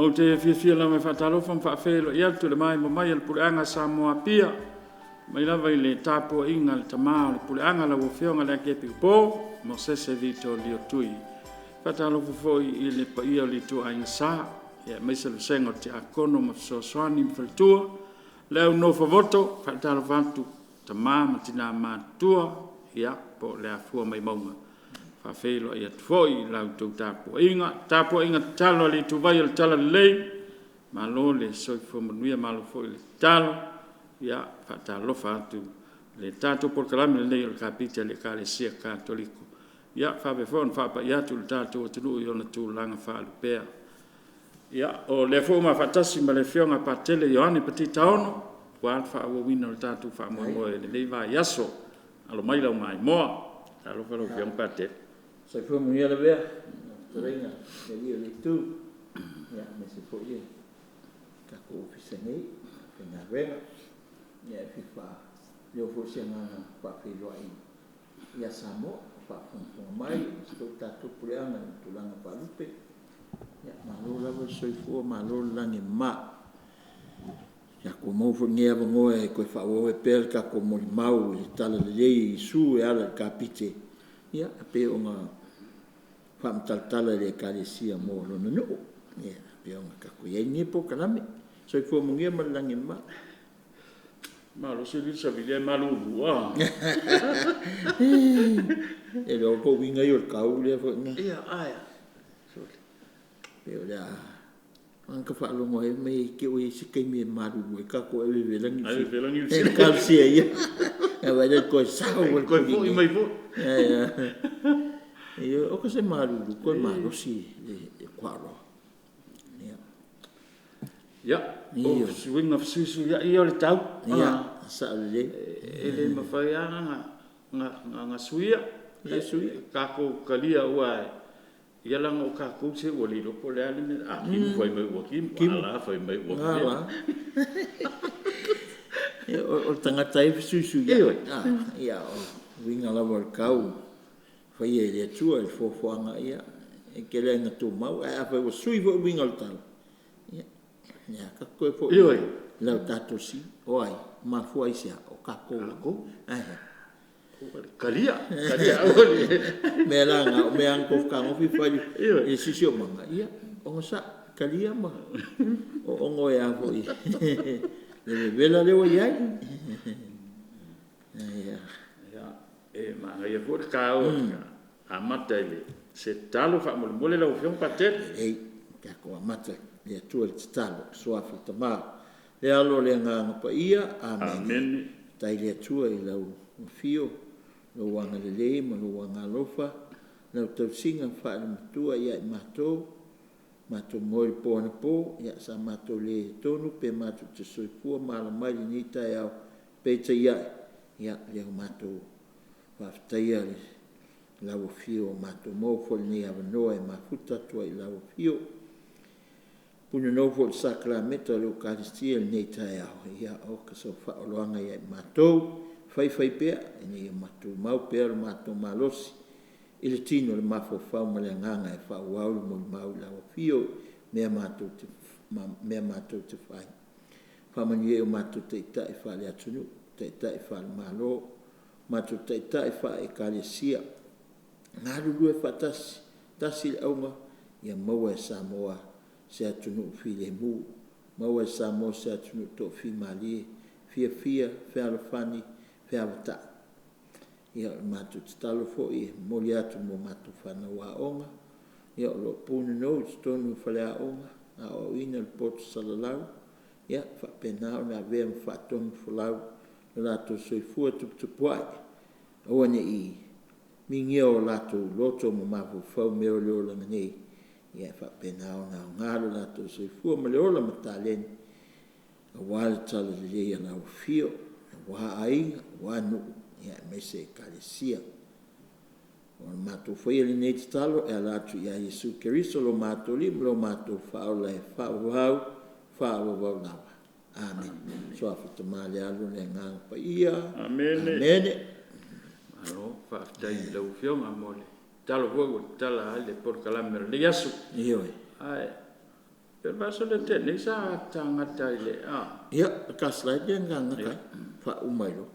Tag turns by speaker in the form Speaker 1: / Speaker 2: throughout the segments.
Speaker 1: Ou te fiafia lava e faatalofa ma faafeiloai atu i le maimoa mai a le Puleaga a Samoa a Apia, mai lava i le tapuaiga a le Tama o le Puleaga lau Afioga Aleke Piupo Mosese Vito Lio Tui. E faatalofa foi i le paia o le Ituaiga Sa aemaise le vasega o Tiakono ma Fesoasoani ma Faletua, le au nofo voto. E faatalofa atu i Tama ma Tina matutua po o le afua mai mauga. E faafeiloai atu foi i la outou tapuaiga. Le tapuaiga tatalo a le Ituvai o le Talalelei, malo le soifua manuia malo foi le tatalo. E faatalofa atu i le tatou polokalame lenei o le Kapiti a le Ekalesia Katoliko. E faapea foi ona faapai atu i le tatou atunuu i ona tulaga faalupea. O lea foi ua ma faatasi ma le Afioga ia Patele Ioane Patita Ono aua le faaauauina o le tatou faamoemoe i lenei vaiaso. Alo mai lau maimoa. Talofa lau Afioga Patele.
Speaker 2: Soifua manuia Lavea lau fetalaiga i le alii o le Itu, aemaise foi le tatou Ofisa nei, le aufaigaluega. E fia faaleo foi se agaga faafeiloai ia Samoa o faafogafoga mai, aemaise foi le tatou puleaga i ona tulaga faalupe. Malo lava le soifua malo le lagi e mama. Ua maua foi lenei avanoa e toe faaauau ai pea le tatou molimau i le Talalelei i Iesu e ala i le Kapite e pei ona faamatalatala e le Ekalesia mo lona nuu e pei ona tatou i ai i lenei polokalame. Soifua manuia ma le lagi e mama.
Speaker 1: Malosi alii le savili ae malulu.
Speaker 2: E le iloa po o uiga ia o le tau lea foi na.
Speaker 1: Ia, ae a?
Speaker 2: Sole, pei o le a… leaga na ta faalogo ai fai mai te i ua i ai se taimi e malulu ai tatou ae vevela Niu
Speaker 1: Ae vevela Niu
Speaker 2: Sila.
Speaker 1: Sila.
Speaker 2: Talosia ia ae vaai la e toe sao mai
Speaker 1: Toe foi mai foi.
Speaker 2: Ioe, oka se malulu toe malosi le tuaoloa.
Speaker 1: Ia, o suiga fesuisuiai ia o le tau,
Speaker 2: Ia, e sao lelei.
Speaker 1: E le mafai lava ona suia,
Speaker 2: E le suia.
Speaker 1: Tatou talia aua ia leaga o tatou se ua le iloa po o le a le mea, a kimu fai mai ua kimu, a la fai mai ua…
Speaker 2: A la. Ia o le tagata lava ia e fesuisuiai. A o uiga lava o le tau e faia e le Atua i fuafuaga e tele lava ina tumau. Ae afai ua sui foi uiga o le tau, ia o lea lava tatou te toe foi i le lautato si. O ai? E mafua i se a? O tatou.
Speaker 1: Tatou.
Speaker 2: Ae a?
Speaker 1: Talia, talia aua le…
Speaker 2: O le mea la lena, o mea lava na outou fetagofi fai i le siosiomaga, ia onosai, talia ma o le vevela lea ua i ai.
Speaker 1: Ia, e manaia foi le taua amata i se tatalo faamolemole lau Afioga Patele.
Speaker 2: Lelei, tatou amata i le Atua i le tatalo. I le Suafa o le Tama, le Alo, le Agaga Paia. Amene.
Speaker 1: Amene.
Speaker 2: Faafetai i le Atua i lau Afio, lou agalelei ma lou agaalofa, lau tausiga faale-Matua ia i matou, matou moe i le po anapo, sa matou le tonu pe matou te soifua ma ala mai i lenei taeao. Peitai a'e, ia o lea ua matou faafetaia lau Afio ua matou maua foi i lenei avanoa e mafuta atu ai i lau Afio. Punonou foi i le Sakalameta o le Ekalesia i lenei taeao, ia oka sau faaoloaga ia i matou, faifaipea ina ia tumau pea lo matou malosi i le tino, le mafaufau ma le agaga e faaauau le molimau i lau Afio i mea matou te fai. Faamanuia i o matou Taitai faale-Atunuu, Taitai faale-Malo, matou Taitai faale-Ekalesia, galulue faatasi, tasi le auga ia maua e Samoa se atunuu filemu, maua e Samoa se atunuu toafimalie, fiafia, fealofani, feavatai. Ia o le matou tatalo foi e momoli atu mo matou fanau aoga o lo o punonou i totonu o faleaoga aoaoina i le poto salalau, ia faapena ona avea ma faatonufolau lo latou soifua tuputupua'e, aua ne i migia o latou loto ma mafaufau i mea o le olaga nei, ae faapena ona aoga lo latou soifua ma le ola ma taleni aua le talalelei a lau Afio, aua aiga, aua nuu aemaise Ekalesia. O le matou faia lenei tatalo e ala atu ia Iesu Keriso lo matou Alii ma lo matou Faaola e faavavau, faavavau lava. Amene. I le Suafa o le Tama le Alo le Agaga Paia.
Speaker 1: Amene.
Speaker 2: Amene.
Speaker 1: Malo faafetai i lau Afioga mo le tatalo foi ua tatala ai le polokalame o lenei aso.
Speaker 2: Ioe.
Speaker 1: Ae Pe vaiaso lea na tea nei sa tagata i le a.
Speaker 2: Ia, o le ta slide lea na gata ai, faauma ai loa.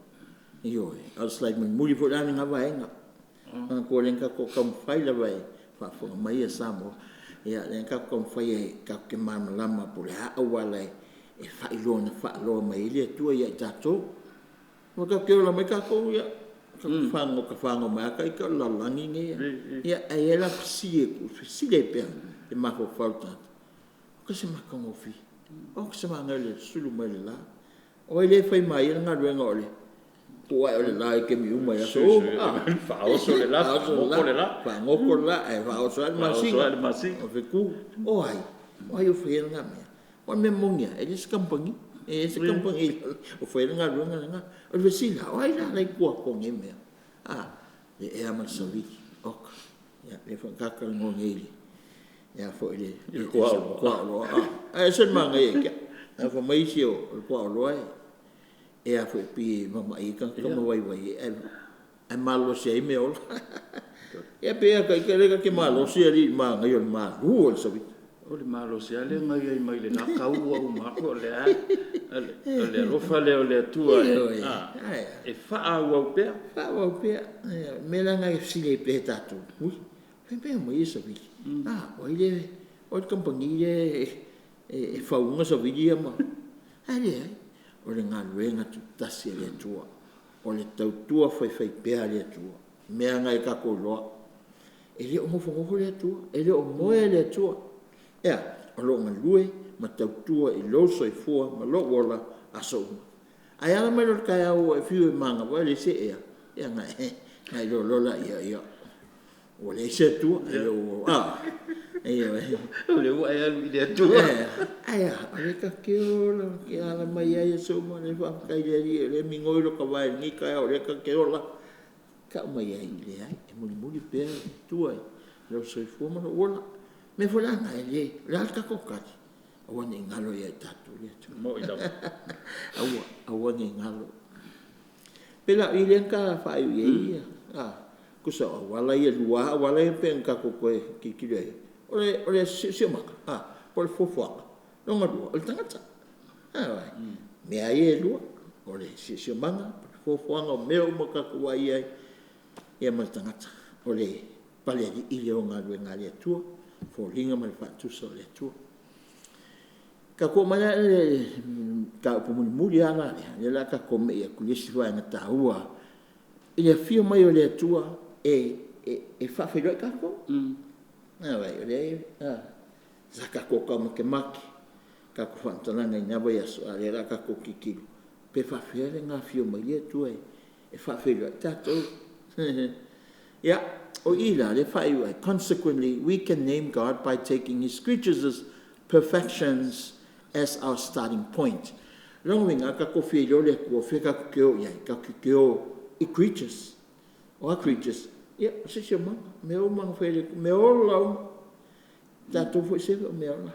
Speaker 2: Ioe, a o le slide mulimuli foi la lena vaega. Manatua o lea na tatou taumafai lava e faafofoga mai Samoa, ia lea na tatou taumafai e tatou te malamalama po o le a auala e faailoa na faaloa mai ai le Atua ia i tatou. Aua tatou te ola mai tatou, ia, tafagogo mai lava ita o le lalolagi lenei e. Ia, ae i ai la fesili e tuufesili ai pea le mafaufau o le tagata, oka se matagofie, oka se manaia o le sulu mai o le la. O ai lea e fai maia le galuega o le tuu ae o le la i taimi uma i aso uma?
Speaker 1: Faaoso le la, faagogo le la.
Speaker 2: Faagogo le la ae faaoso ae le masina o fetu. O ai? O ai o faia lena mea? Aua o le mea moni lava, e le o se kamupani, e leai se kamupani o faia le galuega lena. O le fesili la, o ai la la e i tua atu o nei mea? Le ea ma le savili, oka. Ia lea foi na ta talanoa nei i le a foi i le puaoloa a. Ae ese le manaia ia te au. Ae fai mai isi o le puaoloa e a foi e pei e mamai ai tagata ma vaivai ai ae malolosi ai meaola. Ia pei lava o ita lea ta te malosi alii i le manaia o le malu o le savili.
Speaker 1: O le malosi lava lea na i ai mai lena tau ua uma atu o lea lava, o le alofa lea o le Atua e faaauau pea.
Speaker 2: Faaauau pea. Ioe. O le mea la lena e fesili ai pea e tatou, ui, o fea le mea e aumai ai le savili? A, o ai le, o ai le kamupani lea e fauina savili ia ma… Ae leai, o le galuega tutasi a le Atua, o le tautua faifaipea a le Atua, mea lava na tatou iloa. E le o nofonofo le Atua, e le o moe le Atua. E a? O lo o galue ma tautua i lou soifua ma lou ola aso uma. Ae ala mai loa i le taeao ua e fiu e manava e leai se ea, ia ona e iloa loa lea, ia, ua leai se Atua. A? Ioe.
Speaker 1: O lea ua e alu i le Atua.
Speaker 2: Ae a? O lea tatou te ola ma te ala mai lava i aso uma, o lea faafetai i le Alii o lea e migoi Lota vae i lenei taeao o lea ta te ola. E tau mai ai, leai, e mulimuli pea le Atua i lou soifua ma lou ola. O le mea foi la lena, e le, o le a le tatou tali? Aua ne i galo ia i tatou le Atua.
Speaker 1: E moni lava.
Speaker 2: Aua, aua ne i galo. E pei la o i lea na ta faaiu i ai a, tusa o auala ia e lua lava auala ia pei ona tatou toe tilotilo i ai, o le siosiomaga po o le fuafuaga, lona lua o le tagata. Ioe. O mea lava ia e lua, o le siosiomaga ma le fuafuaga o mea uma tatou te vaai i ai, ia ma le tagata. O le palealii lea o galuega a le Atua, o foliga ma le faatusa o le Atua. Tatou oo mai la i le mataupu mulimuli lava la lea, lea o le a tatou me'i atu i le isi vaega taua i le afio mai o le Atua e faafeiloai tatou. Ioe, o lea sa tatou taumatemate tatou faamatalaga i na vaiaso, a o lea o le a tatou tilotilo pe faapefea le gafio mai le Atua e faafeiloai tatou. Ia, o i la lea e faaiu ai, consequently we can name God by taking His creatures' perfections as our starting point. O lona uiga, a tatou fia iloa le Atua, o fea tatou te o i ai? Tatou te o i creatures. O a creatures? Ia, o le siosiomaga, o mea uma na fai e le Atua, meaola uma. O tatou foi Seve o meaola,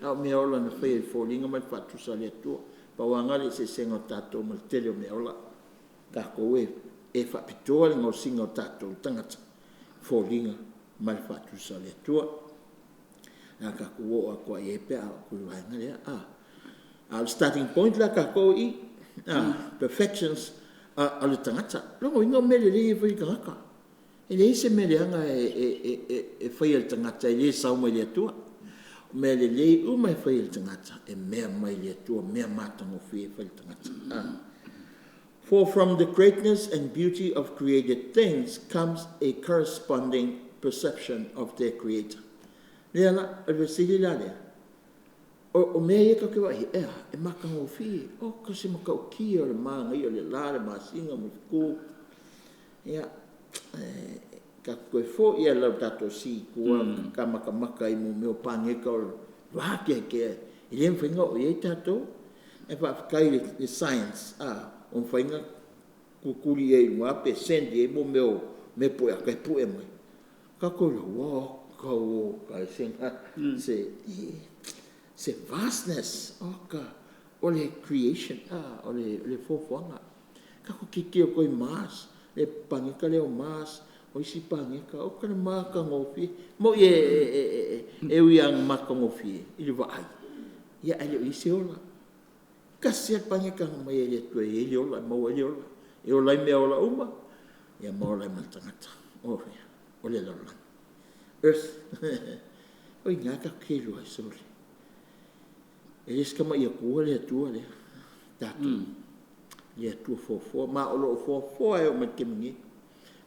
Speaker 2: a o meaola na faia i foliga ma le faatusa o le Atua. Pau lava lena o le eseesega o tatou ma le tele o meaola. O tatou e faapitoa le gaosiga o tatou tagata i foliga ma le faatusa o le Atua. O le a tatou oo atoa i ai pe a oo atu i le vaega lea a. A o le starting point la a tatou i i, perfections o le tagata. O lona uiga o mea lelei ia e fai e le tagata. E leai se mea leaga e faia e le tagata e le sau mai le Atua. O mea lelei uma e fai e le tagata e mea mai le Atua, mea matagofie e fai e le tagata. For from the greatness and beauty of created things comes a corresponding perception of their Creator. Ia la, o le fesili la lea, o mea ia tatou te vaai i ai, e a? E matagofie, oka se matautia o le manaia o le la, le masina ma le fetu. Ia, tatou toe foi lava i le tatou sea i tua ta matamata i mea o paneta o le vakeakea e le mafai ona oo i ai tatou. Ae faafetai i le science ua mafai ona tutuli ai i luga pe send i ai mea o mea pueata e pue mai, tatou iloa, oka oka e se vastness, oka, o le creation o le foafoaga. Tatou tilotilo atu i Mars, le paneta lea o Mars. O isi pageka oka le matagofie. Mo'i e ui lava ina matagofie i le vaai, ia ae le o i ai se ola. Tasi lava le pageka na aumai e le Atua e i ai le ola, e maua ai le ola, e ola ai meaola uma, ia ma ola ai ma le tagata. O o le lalolagi, earth. O i ina tatou te iloa ai, sole, e le o se tamai Atua le Atua lea, tatou, le Atua foafoa, ma o lo o foafoa e oo mai i le taimi nei.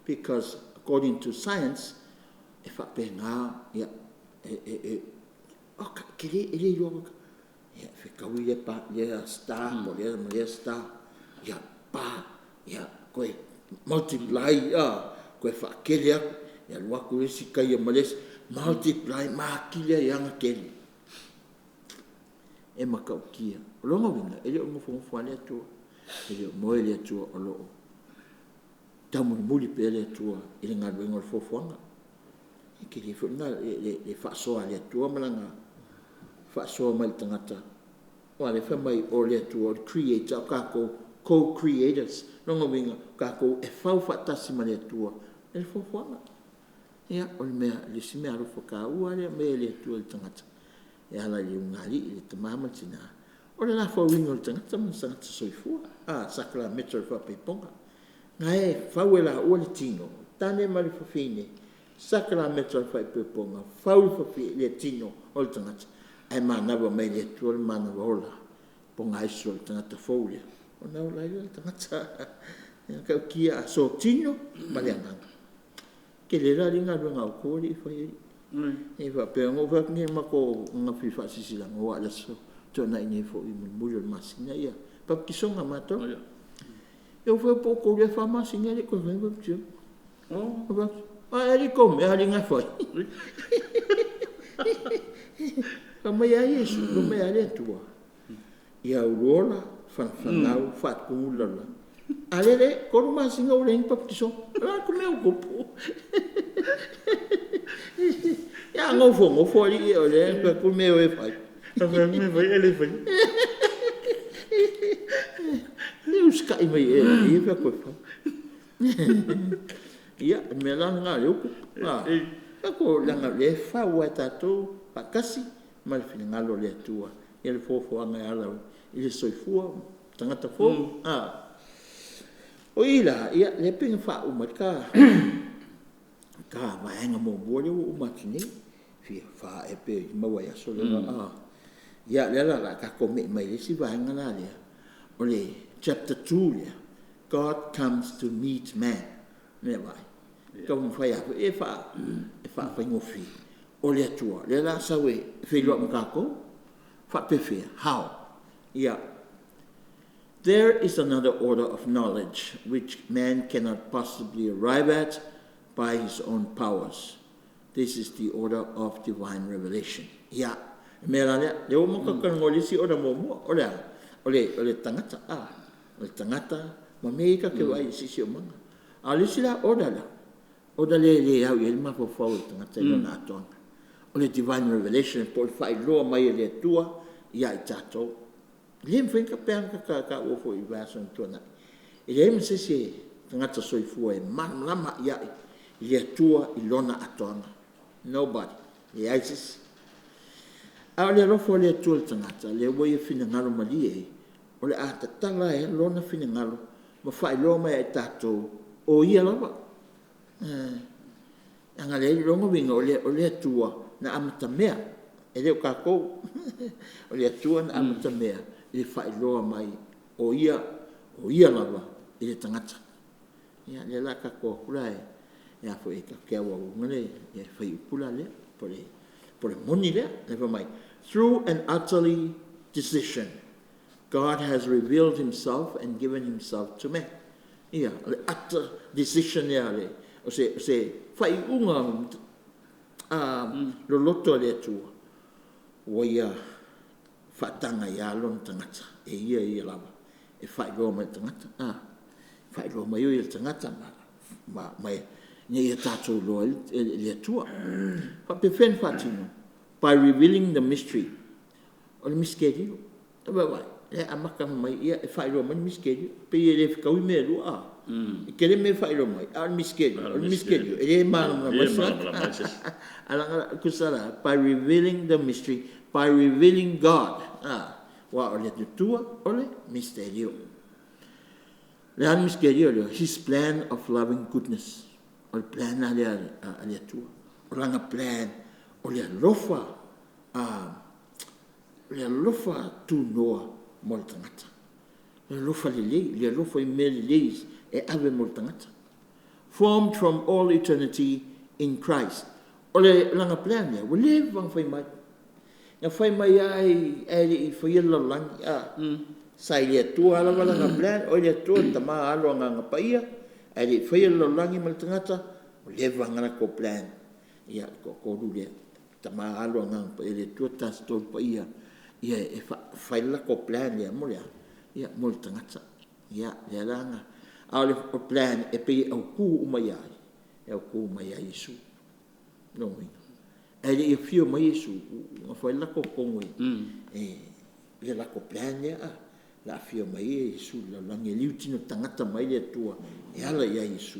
Speaker 2: Because according to science, e faapena, ia, oka, e tele, e le iloa, ia fetaui lea lea star ma lea star, ia pa, ia toe multiply toe faatele atu, ia alu atu le isi taia ma le isi, multiply ma atili ai lava ona tele. E matautia. O lona uiga, e le o nofonofo lava le Atua, e le o moe le Atua, o lo o taumulimuli pea le Atua i le galuega o le foafoaga. E tele foi le faasoa a le Atua ma Lana faasoa mai i le tagata, aua o lea e fai mai o le Atua o le Creator, a o tatou o co-creators. O lona uiga, o tatou e fau faatasi ma le Atua i le foafoaga. Ia, o le mea, o le isi meaalofa taua lava lea e aumai e le Atua i le tagata e ala i le ulugalii i le tama ma le tina, o le lafauina o le tagata ma le tagata soifua, a, sakalameta o le faaipoipoga. Na e fau e laua le tino, tane ma le fafine, sakalameta o le faaipoipoga, fau le tino o le tagata, ae manava mai e le Atua le manava ola, pogaisu o le tagata fou lea, ona ola ai lea o le tagata. E matautia, aso tino ma le agaga. Tele la alii galuega a outou alii e fai ai. E le faapea, na ou fai atu nei i le matou ananafi i le faasilasilaga, aua o le aso Toonai nei foi mulimuli o le masina papatisoga a matou. Ia ou fai atu po o outou lea e fa masina e le i toe faia ni papatisoga. Ou fai atu, o a ea alii tou mea na e fai? Fai mai a Iesu, fai mai a le Atua, ia uluola, fanafanau faatumu le lalolagi. A o lea e leai, 3 masina ua leai ni papatisoga. O le a le mea ua tupu? Ia a nofonofo alii o lea e fai atu le mea e o e fai. Ae le faia. Se i usitai mai ea i ia e fai atu e fai. Ia, o le mea la lena o lea ua tupu, a. Fai atu leaga o lea e fau lava e tatou faatasi ma le finagalo o le Atua le foafoaga e ala i le soifua tagata fou, a. O i la, lea e pei ona faauma ai le ta vaega muamua lea ua uma atu nei, fia fa ea pe 5 vaiaso lea a. Ia, o lea la o le a tatou me'i mai i le isi vaega la lea, o le chapter 2 lea, God comes to meet man. Vaai, taumafai lava foi e faafaigofie, o le Atua lea o le a sau e feiloai ma tatou, faapefea, how? Ia. There is another order of knowledge which man cannot possibly arrive at by his own powers. This is the order of divine revelation. Ia, le mea la lea, lea ua uma ona tatou talanoa i le isi order muamua, o le a? O le tagata, a, o le tagata ma mea ia tatou te vaai i le siosiomaga. A o le isi la order lea, order lea e le au i ai le mafaufau o le tagata i lona atoaga, o le divine revelation po o le faailoa mai e le Atua ia i tatou. E le mafai ona pei lava ona taua foi i le vaiaso na tuanai, e leai ma se isi e tagata soifua e malamalama i ai i le Atua i lona atoaga. Nobody, leai se isi. A o le alofa o le Atua i le tagata, lea ua Ia finagalo malie ai, o le a tatala ai Lona finagalo ma faailoa mai ia i tatou o Ia lava. Leaga o lona uiga, o le Atua na amatamea, e le o tatou. O le Atua na amatamea i le faailoa mai o Ia, o Ia lava i le tagata. Ia, lea la a tatou o atu la e a foi tatou te auauina le fuaiupu la lea, po o le moni lea. Lea fai mai, through an utterly decision, God has revealed himself and given himself to man. Ia, o le utter decision lea a le, o se faaiuga loloto a le Atua ua Ia faataga ai Lona tagata, e Ia Ia lava e faailoa mai i le tagata, a, faailoa mai oe i le tagata ma ina ia tatou iloa ai le Atua. E faapefea ona faatino? By revealing the mystery. O le misitelio. Vaai, Le amata mai ia e faailoa mai le misitelio. Pei e le fetaui mea e lua a. E tele mea e faailoa mai, a o le misitelio, o le misitelio, e le malamalama ai se tagata. Ae tusa la, by revealing the mystery, by revealing God, aua o le Atua o le misitelio. O le a le misitelio lea? His plan of loving goodness. O le plan la lea a le Atua. O Lana plan o le alofa, o le alofa tunoa mo le tagata. O le alofa lelei, le alofa i mea lelei e ave mo le tagata. Formed from all eternity in Christ. O le lana plan lea, ua leva ona fai mai. Na fai mai lava ae le i faia le lalolagi a. Sa i le Atua lava lana plan, o i le Atua le Tama, Alo, Agaga Paia, ae le i faia le lalolagi ma le tagata, ua leva ona latou plan ia le Toatolu lea, Tama, Alo, Agaga Paia, le Atua Tasi Tolu Paia, ia e fai le latou plan lea mo le a? Ia mo le tagata. Ia, lea la na… A o le plan e pei e autu uma ia ai? E autu uma ia Iesu. Lona uiga, ae le i afio mai Iesu, na fai le latou tonu i le latou plan lea a. O le a afio mai Iesu i le lalolagi e liutino tagata mai le Atua e ala ia Iesu,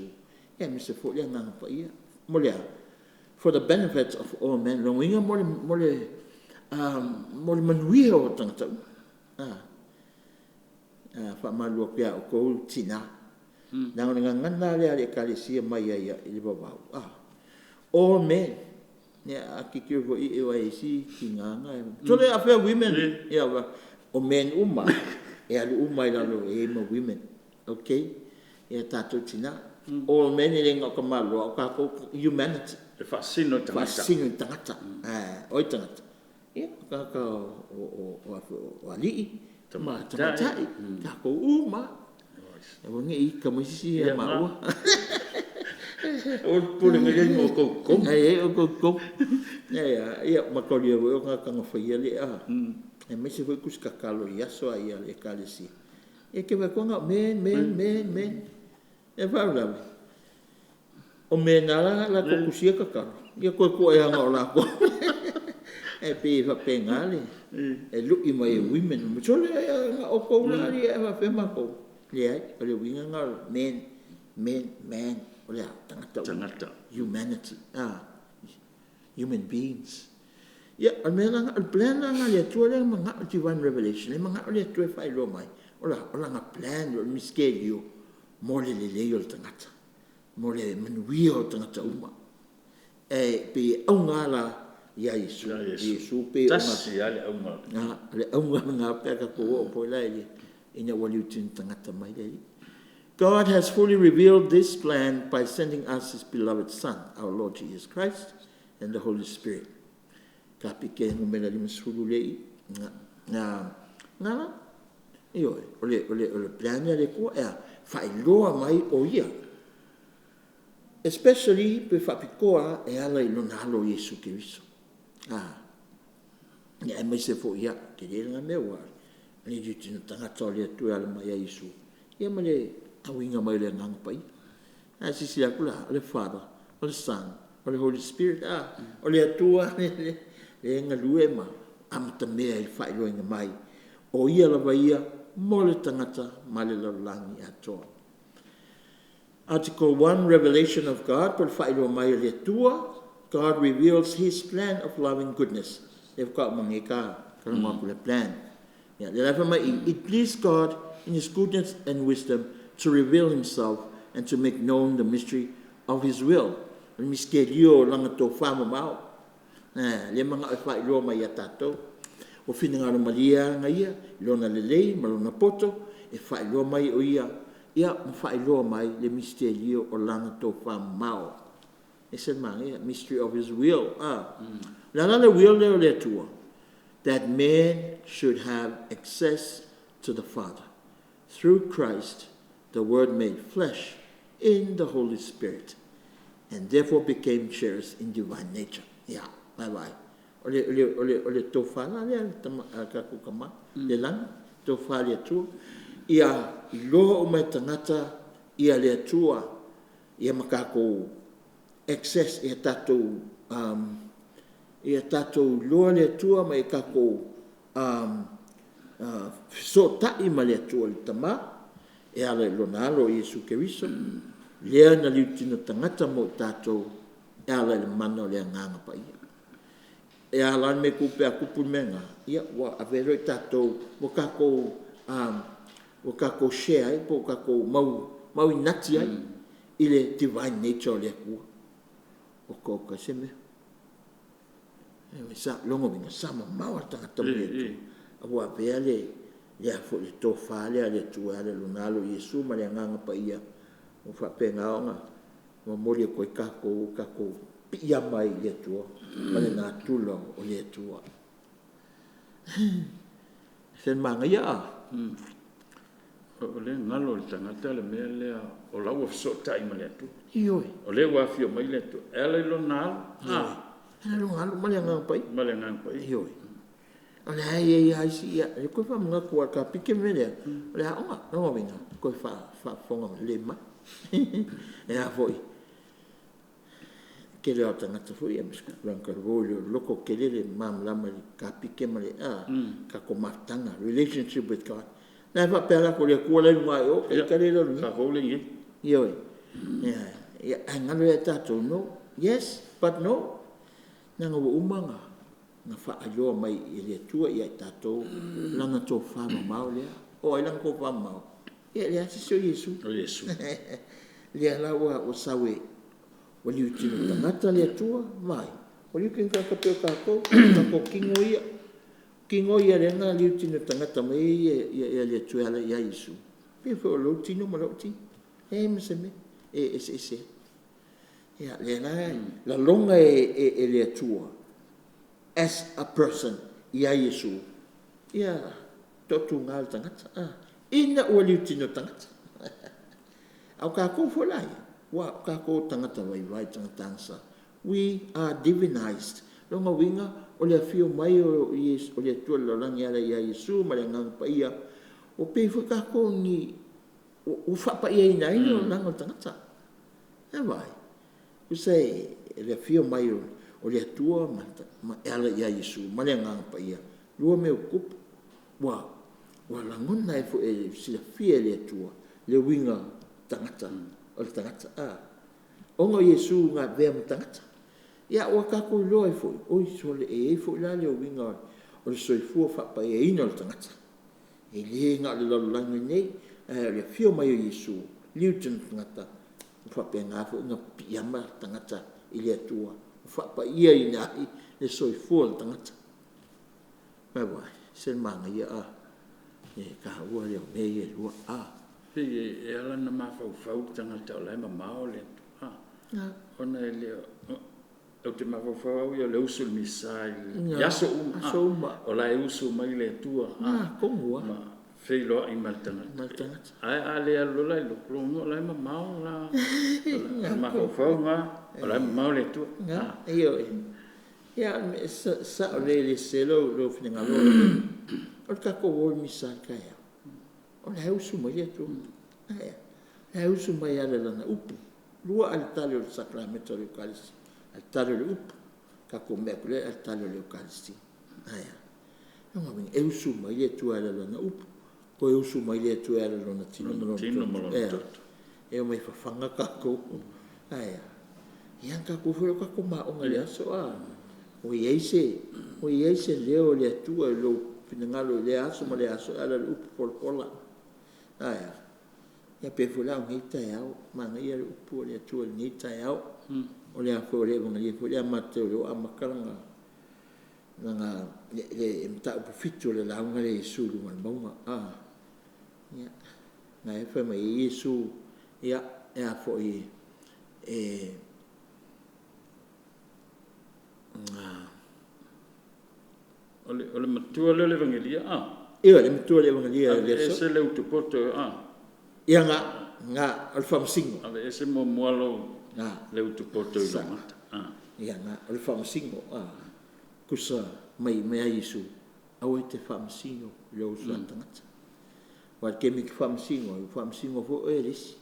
Speaker 2: ia aemaise foi le Agaga Paia. Mo le a? For the benefits of all men. Lona uiga mo le manuia o tagata uma. A faamalulu atu ia outou tina, leaga o le gagana lava lea a le Ekalesia mai lava i le vavau, all men. Ia a tilotilo foi i ai i isi tina na, sole afea women? Ia o men uma lava e alu uma lava i lalo, e i ai ma women, okay? Ia tatou tina, all men e le na o tamaloa a o tatou humanity.
Speaker 1: E faasino i tagata.
Speaker 2: Faasino i tagata. O ai tagata? Ia, o tagata o alii ma tamaitai, tatou uma lava. Aua ne i ita mai se isi ia maua.
Speaker 1: Aua le popole na i ai ma outou i totonu.
Speaker 2: Na i ai outou i totonu. Ia maitaulia foi o tagata na faia le a, aemaise foi tusi tatalo i aso lava ia a le Ekalesia, ia e te vaai atu na o men, men, men, men. A o le faalavelave, o men lava na latou tusia tatalo, ia toe tuu ane lava na o latou. Ae pei e faapena le lu'i mai e women, sole na o outou la alii ae faapefea matou? Leai, o le uiga lena o le men, men, man, o le a? O tagata uma.
Speaker 1: Tagata.
Speaker 2: Humanity, human beings. Ia, o le mea la lena, o le plan la lena a le Atua lea na manao, divine revelation, lea e manao le Atua e faailoa mai, o le a? O lana plan, o le misitelio mo le lelei o le tagata, mo le manuia o tagata uma. E pei e auga lava la ia Iesu.
Speaker 1: Ia Iesu.
Speaker 2: Iesu pei ona…
Speaker 1: Tasi lava le auga.
Speaker 2: O le auga lena pe a tatou oo foi la ina ua liutino tagata mai le Alii. God has fully revealed this plan by sending us His beloved Son, our Lord Jesus Christ, and the Holy Spirit. Kapike numera 50 lea i i. Na, na la. Ioe, o le plan lea a le Atua e a? Faailoa mai o Ia. Especially pe faapitoa lava e ala i Lona Alo o Iesu Keriso. Ia aemaise foi, ia, tele lena mea aua o le liutino tagata o le Atua e ala mai ia Iesu, ia ma le auina mai o le Agaga Paia. Ae a silasila atu la, o le Father, o le Son, o le Holy Spirit, a? O le Atua lea e galue ma amatamea i le faailoaina mai o Ia lava ia mo le tagata ma le lalolagi atoa. Article 1, Revelation of God, po o le faailoa mai o le Atua. God reveals His plan of loving goodness. Lea faatoa uma nei ta talanoa atu i le plan. Ia, lea la e fai mai i i, it pleased God in His goodness and wisdom to reveal Himself and to make known the mystery of His will. O le misitelio o Lana tofa mamao. Lea e manao e faailoa mai ia tatou. Ua finagalo malie lava Ia i Lona lelei ma Lona poto e faailoa mai o Ia, ia ma faailoa mai le misitelio o Lana tofa mamao. E ese le manaia, mystery of His will. O le a la le will lea o le Atua? That man should have access to the Father through Christ, the Word made flesh, in the Holy Spirit, and therefore became sharers in divine nature. Ia, vaavaai. O le, o le, o le, o le tofa la lea a le tama, a le tatou Tama i le lagi, tofa a le Atua, ia iloa uma e tagata ia le Atua, ia ma tatou access, ia tatou, ia tatou iloa le Atua ma ia tatou fesootai ma le Atua le Tama e ala i Lona Alo o Iesu Keriso, lea na liutino tagata mo i tatou e ala i le mana o le Agaga Paia. E a la le mea e tupu pe a tupu le mea lena? Ia ua avea loa tatou ua tatou ua tatou share ai po ua tatou mauinati ai i le Divine Nature o le Atua. Oka oka e se mea. O lona uiga, sa mamao lava le tagata ma le Atua, ae ua avea le a foi le tofa lea a le Atua e ala i Lona Alo o Iesu ma le Agaga Paia ua faapena ona momoli atu ai tatou, ua tatou piiama ai i le Atua ma le natura o le Atua. Se manaia a?
Speaker 1: O lea e galo i le tagata le mea lea o la ua fesootai ma le Atua.
Speaker 2: Ioe.
Speaker 1: O lea ua afio mai le Atua e ala i Lona Alo.
Speaker 2: Ioe. E ala i Lona Alo ma le Agaga Paia.
Speaker 1: Ma le Agaga Paia.
Speaker 2: Ioe. O lea e i ai lava isi, ia, e toe faamanatu lava i le kapike le mea lea, o le aoga, lona uiga, toe faafofoga lelei mai. E a foi, tele lava o tagata foi aemaise foi o tupulaga talavou e le o loto tele le malamalama i le kapike ma le tatou mafutaga, relationship with God. La e faapea latou o le Atua la e i luga i o, ita lea e i lalo nei.
Speaker 1: Tatou lea e i inei.
Speaker 2: Ioe. Ia, ae galo ia i tatou, no, yes but no. Leaga ua uma ona faailoa mai e le Atua ia i tatou Lana tofamamao lea. O ai lana tofamamao? Ia e leai lava se isi o Iesu.
Speaker 1: O Iesu.
Speaker 2: Lea la ua sau e, ua liutino tagata le Atua, vaai, ua liutino tagata pei o tatou, o tatou tino ia. O tino ia lea na liutino tagata mai ai le Atua e ala ia Iesu, pei foi o lou tino ma lou tino, e leai ma se mea e eseese ai. Ia, lea la e lalona e le Atua as a person ia Iesu ia toatuga o le tagata ina ua liutino tagata. A o tatou foi la ia, aua o tatou o tagata vaivai, tagata agasala, we are divinized. O lona uiga, o le afio mai o le Atua i le lalolagi e ala ia Iesu ma le Agaga Paia, ua pei foi tatou o ni, ua faapaiaina ai le olaga o le tagata. A vaai? Tusa e le afio mai o le Atua e ala ia Iesu ma le Agaga Paia, lua mea ua tutupu, ua lagona ai foi e silafia e le Atua le uiga tagata o le tagata, ona o Iesu na avea ma tagata. Ia ua tatou iloa ai foi, oi sole, e i ai foi la le uiga o le soifua faapaiaina o le tagata. E le na o le lalolagi nei, ae o le afio mai o Iesu, liu tino tagata, ua faapena foi ona piiama tagata i le Atua ua faapaiaina ai le soifua o le tagata. Vaai, se manaia le taua lea o mea ia e lua.
Speaker 1: Pei e ala ona mafaufau le tagata o la e mamao le Atua, ona e le o, ou te mafaufau au ia o le usu i le Misa i aso uma,
Speaker 2: Aso uma.
Speaker 1: O la e usu mai le Atua,
Speaker 2: Tonu lava.
Speaker 1: Ma feiloai ma le tagata.
Speaker 2: Ma le tagata.
Speaker 1: Ae a le alu loa la i lou, o la e mamao la, o le mafaufau lena, o la e mamao le Atua.
Speaker 2: Ioe. Ia, sao lelei, e le sese lou finagalo. O le tatou o i le Misa i le taeao, o la e usu mai le Atua. Ae a? O la e usu mai e ala i Lana upu. Lua aletale o le sakalameta o le Ekalesia, aletale o le upu, tatou omai atu lea i le aletale o le Ekalesia. Ae a? O lona uiga, e usu mai le Atua e ala i Lana upu, toe usu mai le Atua e ala i Lona tino ma Lona toto. E omai fafaga tatou. Ae a? Ia ona tatou o foi lea o tatou maoga i le aso, a? Ua i ai se, ua i ai se leo o le Atua i lou finagalo i lea aso ma lea aso e ala i le upu folafola. Ae a? Ia pei foi la o lenei taeao, manaia le upu a le Atua i lenei taeao. O le a foi o le Evagelia foi lea a Mateo lea ua amata lana, le mataupu 7 o le lauga lea a Iesu i luga o le mauga. Ia, lena e fai mai ai Iesu, ia, e a foi, e,
Speaker 1: O le matua lea o le Evagelia, a?
Speaker 2: Ioe, le matua o le Evagelia i le aso.
Speaker 1: Aveese le utupoto, a?
Speaker 2: Ia, na, o le faamasino.
Speaker 1: Aveese muamua lou, le utupoto i lou mata.
Speaker 2: Ia, na, o le faamasino, tusa mai ai Iesu, aua e te faamasino i lou uso a tagata. Aua o le taimi e te faamasino ai, ua faamasino foi oe e le isi.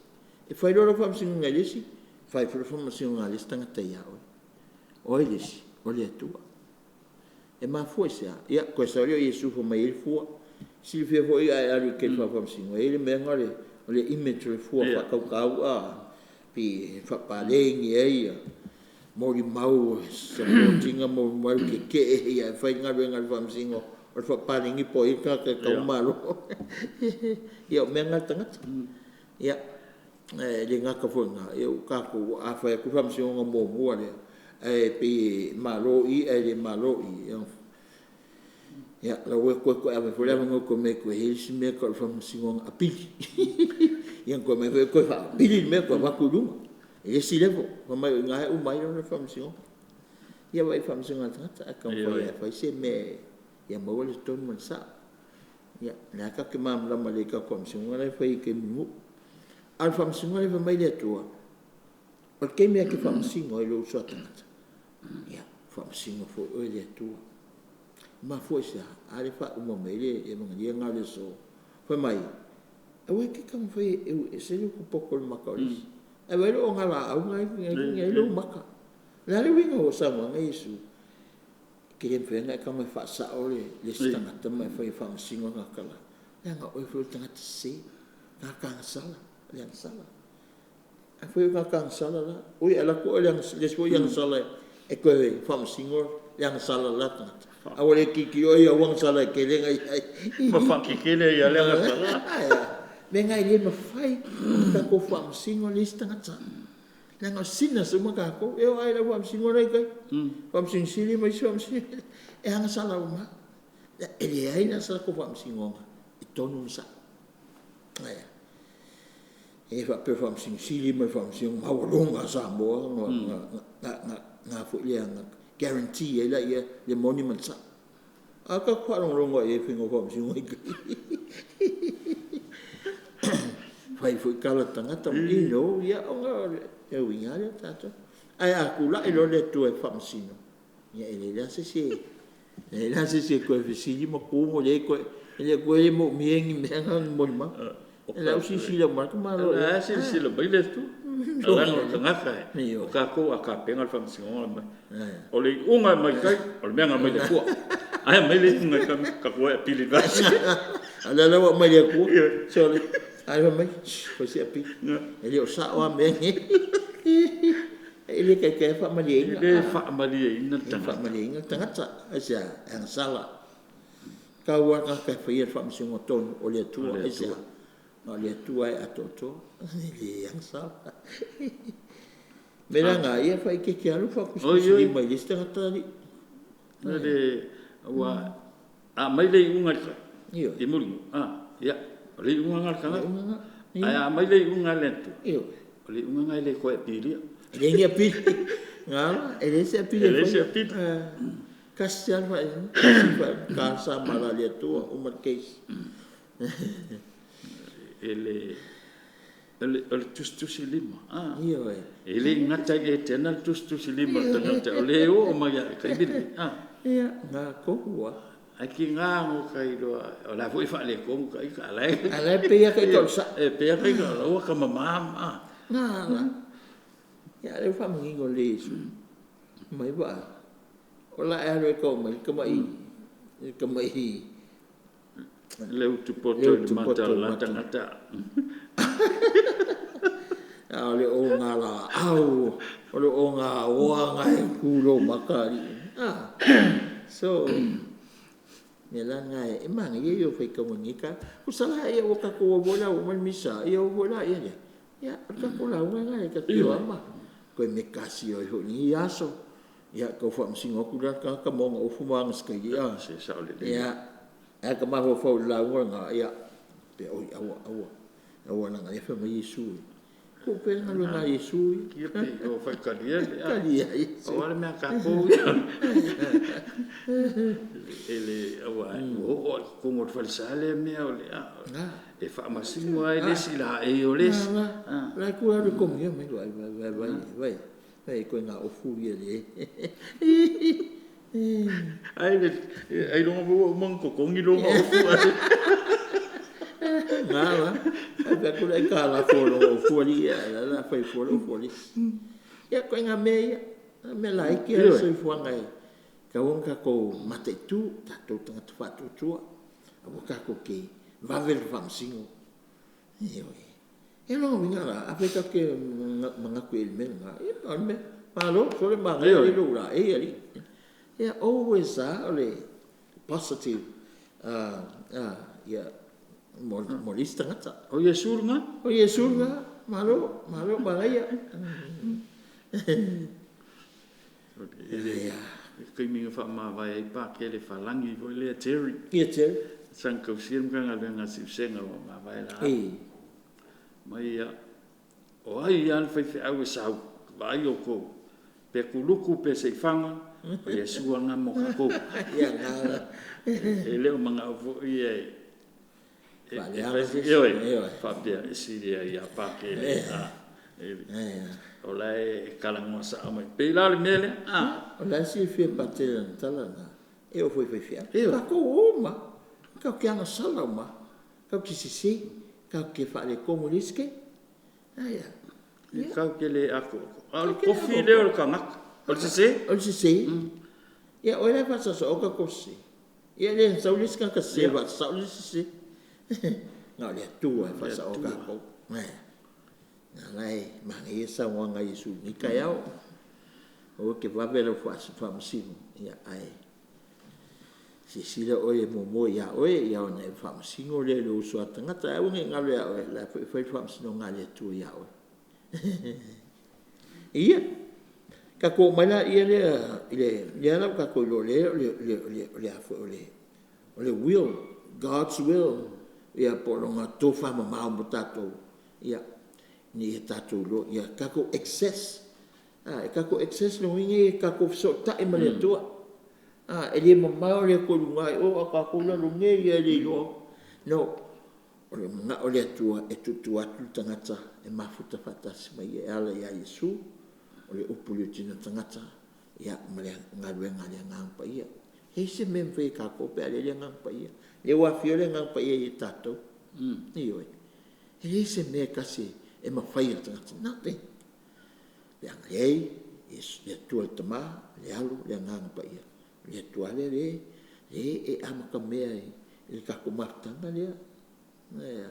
Speaker 2: E fai loa lau faamasinoga e le isi, fai foi le faamasinoga a le isi tagata ia oe. O ai le isi? O le Atua. E mafua i se a? Ia, toe sau lea o Iesu fai mai e i ai le fua. Silafia foi a e alu i le tele o faamasinoga, e i ai le mea lena o le image o le fua faatautau a, pei e faapaleni ai molimau, support ina molimau tetee ae fai le galuega a le Faamasino o le faapaleni po o ai le tagata e tatau ona malo. Ia o mea na a le tagata. Ia, e le gata foi i lena, o tatou a fai atu le Faamasinoga muamua lea ae pei e malo i ae le malo i, ia la ua toe ave foi le avanoa e toe omai e toe i ai le isi mea e tau o le Faamasinoga Apili. Ia ona toe omai foi lea toe faa-apili le mea toe avatu i luga i le isi level, fai mai o i ina e uma ai le Faamasinoga. Ia vaai i le faamasinoga a le tagata ae taumafai lava e fai se mea ia maua le tonu ma le sao. Ia o lea lava tatou te malamalama lelei i tatou Faamasinoga la e fai i taimi i nuu. A o le Faamasinoga lea fai mai le Atua, o le taimi lava e te faamasino ai i lou uso a tagata, ia faamasino foi oe e le Atua. E mafua i se a? A lea e faauma mai ai le Evagenia lena o le aso, fai mai, aua e te taumafai e eu ese le utu poto i le mata o le isi, ae vaai le ogalaau lena e i lou mata. O le a le uiga o saunoaga ia a Iesu? E te le mafai ona e tago e faasao le isi tagata ma e fai e faamasino le tagata la, leaga o oe foi o le tagata sese, tagata agasala, le agasala. Afai o le tagata agasala la, oi e alu atu oe le isi foi agasala e toe faamasino le agasala o le la tagata, a ua le tilotilo oe i au agasala e tele na e i ai.
Speaker 1: Ma faatetele ai lava le agasala.
Speaker 2: Ae a? O le mea lena e le mafai ona tatou faamasino le isi tagata, leaga o sinners uma tatou. E oo lava i le au Faamasino la e i tai, Faamasino Sili ma isi Faamasino, e agasala uma lava. E leai la se latou Faamasinoga e tonu ma sao. E le faapea o le Faamasino Sili ma le Faamasino Maualuga a Samoa ona guarantee ai lea o le moni ma le sao. A tatou faalogologo lava i ai i le faiga o Faamasinoga i tai, fai foi tala a le tagata, ia ona o le uiga lava lea o tatou. Ae a tulai loa le Atua e faamasino, ia e leai la se isi e, leai la se isi e toe fesili ma tu ma leai e le moomia ni mea na o ni molimau. O lau silasila uma atu malo
Speaker 1: i ai. O la e silasila mai le Atua, ae leaga o le tagata e, o tatou a tapena le Faamasinoga, o le iuga e mai tai, o le mea na aumai le Atua. Ae aumai le iuga i tai, tatou o e apili i le
Speaker 2: A o lea la ua aumai e le Atua.
Speaker 1: Ioe.
Speaker 2: Sole, ae fai mai, sss fai se apili, e le o sao lava mea nei. E le taitai lava faamalieina.
Speaker 1: E le faamalieina le
Speaker 2: E le
Speaker 1: tagata.
Speaker 2: faamalieina le tagata. Aisea? E agasala. Tau lava le tagata e faia le faamasinoga tonu o le Atua.
Speaker 1: O le
Speaker 2: Aisea?
Speaker 1: Atua.
Speaker 2: Na o le Atua lava e atoatoa, e le agasala. O le mea la lena, ia faaeteete lava lou faatusatusalima i le isi tagata alii.
Speaker 1: Aua a aumai le iuga i tai
Speaker 2: Ioe.
Speaker 1: i Mulinuu ia, o le iuga lena a le
Speaker 2: O le
Speaker 1: tagata.
Speaker 2: iuga lena.
Speaker 1: Ae a aumai le iuga a le Atua,
Speaker 2: Ioe.
Speaker 1: o le iuga lena e le toe apeila.
Speaker 2: E leai ni apili, gala, e leai se apili
Speaker 1: E
Speaker 2: e
Speaker 1: leai se
Speaker 2: faia.
Speaker 1: apili.
Speaker 2: Tasi lava le faaiuga, tasi le faaiuga, ta sa ma le Atua, uma le case.
Speaker 1: O le tusitusilima
Speaker 2: Ioe.
Speaker 1: E le i gata i Etena le tusitusilima o le tagata, o lea e oo mai lava i le taimi lenei.
Speaker 2: Ia, na tonu lava.
Speaker 1: Ae tiga ona ota iloa, o la e foi e faaletonu ita, a o la e…
Speaker 2: A o la e pei lava ita o le sao.
Speaker 1: E pei lava ita o la e ua tamama.
Speaker 2: Gala. Ia a o lea ua faamanino lelei e Iesu. Fai mai, vaai, o le a e alu e tau mai le tamai
Speaker 1: Le utupoto
Speaker 2: le
Speaker 1: i le mata
Speaker 2: utupoto
Speaker 1: o
Speaker 2: i
Speaker 1: le
Speaker 2: le
Speaker 1: la
Speaker 2: mata.
Speaker 1: tagata.
Speaker 2: A o le ogalaau, o le ogaoa lena e tu i lou mata alii. A. So, o le mea la lena e manaia ia o faitauga i lenei taeao. Tusa la ua tatou o foi la ua uma le misa, ia o foi laia. Ia o le tatou lauga lena tatou te o lava ma toe metasio ai foi i lenei aso. Ia tau faamasino atu la le tagata ma ona upu ma ana sikaili a.
Speaker 1: Se e sao lelei.
Speaker 2: Ia, ae a ta mafaufau i le lauga lena, ia, faapea, oi aua, aua, aua leaga o lea e fai mai Iesu, tuu pea le galuega a Iesu ia.
Speaker 1: Ia pei o faitalia ia.
Speaker 2: Talia Iesu.
Speaker 1: Pau lava le mea a tatou ia, aua ua oo lava i totonu o le falesa lea mea o le e faamasino lava le isi laei o le isi.
Speaker 2: O la e tu lava le togia mai, vaai, vaai, vaai, vaai i ituaiga ofu ia e…
Speaker 1: Ailoga foi ua uma ona totogi lona ofu ae…
Speaker 2: Gala. Ae fai atu le aitalafu o lona ofu alii ae o la e o le a fai fua le ofu a le isi. Ia, ituaiga mea ia, o mea laiti ia o le soifuaga e tatau ona tatou mataitu, o tatou o tagata faatuatua. Aua tatou te vave le faamasino. Ioe. Ia o lona uiga la, afai tatou te manatu i le mea lena, ia o le mea, malo, sole manaia lelei lou laei alii. Ia always lava o le positive mo le isi tagata.
Speaker 1: O Iesu lena.
Speaker 2: O Iesu lena, malo, malo manaia.
Speaker 1: I le taimi na faamavae ai Pakele Farani foi lea Jerry.
Speaker 2: Ia Jerry.
Speaker 1: Sa na tausia le Matagaluega a le Siusiga ua mavae Loau. Fai mai ia, o ai lava le faifeau e sau, vaai outou, pe kuluku pe saifaga, o Iesu lava lena mo tatou.
Speaker 2: Ia lena la.
Speaker 1: E le o manao foi e
Speaker 2: faaleaga se isi.
Speaker 1: Ioe, faapea e sili ai ia Pakele. O la e talanoa sao mai. E pei la o le mea lea, a?
Speaker 2: O la e silafia e Patele i lana tala lena, e oo foi i faifeau. Tatou uma lava, tatou te agasala uma lava, tatou te sese, tatou te faaletonu i le isi taimi. Ae a? Ia.
Speaker 1: Tatou te le atoatoa. A o le tofi lea o le tagata, o le sese.
Speaker 2: O le sese. Ia o ai la e faasaosaoa tatou sese? Ia le na sau le isi tagata sese e faasasao le isi sese. Na o le Atua e faasaoa tatou. Ioe. O lena la e manaia le saunoaga a Iesu i lenei taeao, aua e te vave lau faamasino, ae silasila oe muamua ia oe ona e faamasino lea i lou uso a tagata. Ae aua ne i galo ia oe, o la e foi e fai le faamasinoga a le Atua ia oe. Ia, tatou oo mai laia lea i le, lea la ua tatou iloa o le a foi o le will, God's will, ia po o Lona tofamamao mo tatou, ina ia tatou iloa, ia tatou access. A, tatou access lona uiga ia tatou fesootai ma le Atua. E le mamao le Atua i luga i o a o tatou i lalo nei lava e le iloa. No, o le manao o le Atua e tuutuu atu le tagata e mafuta faatasi ma Ia e ala ia Iesu, o le upu i le tino tagata ma le galuega a le Agaga Paia. E leai se mea e mafai e tatou pe a leai le Agaga Paia. O lea ua afio le Agaga Paia ia tatou. Ioe. E leai se mea e tasi e mafai e le tagata, nothing, pe a leai le Atua le Tama, le Alo, le Agaga Paia. O le Atua lava lea e amatamea i le tatou mafutaga lea. E a?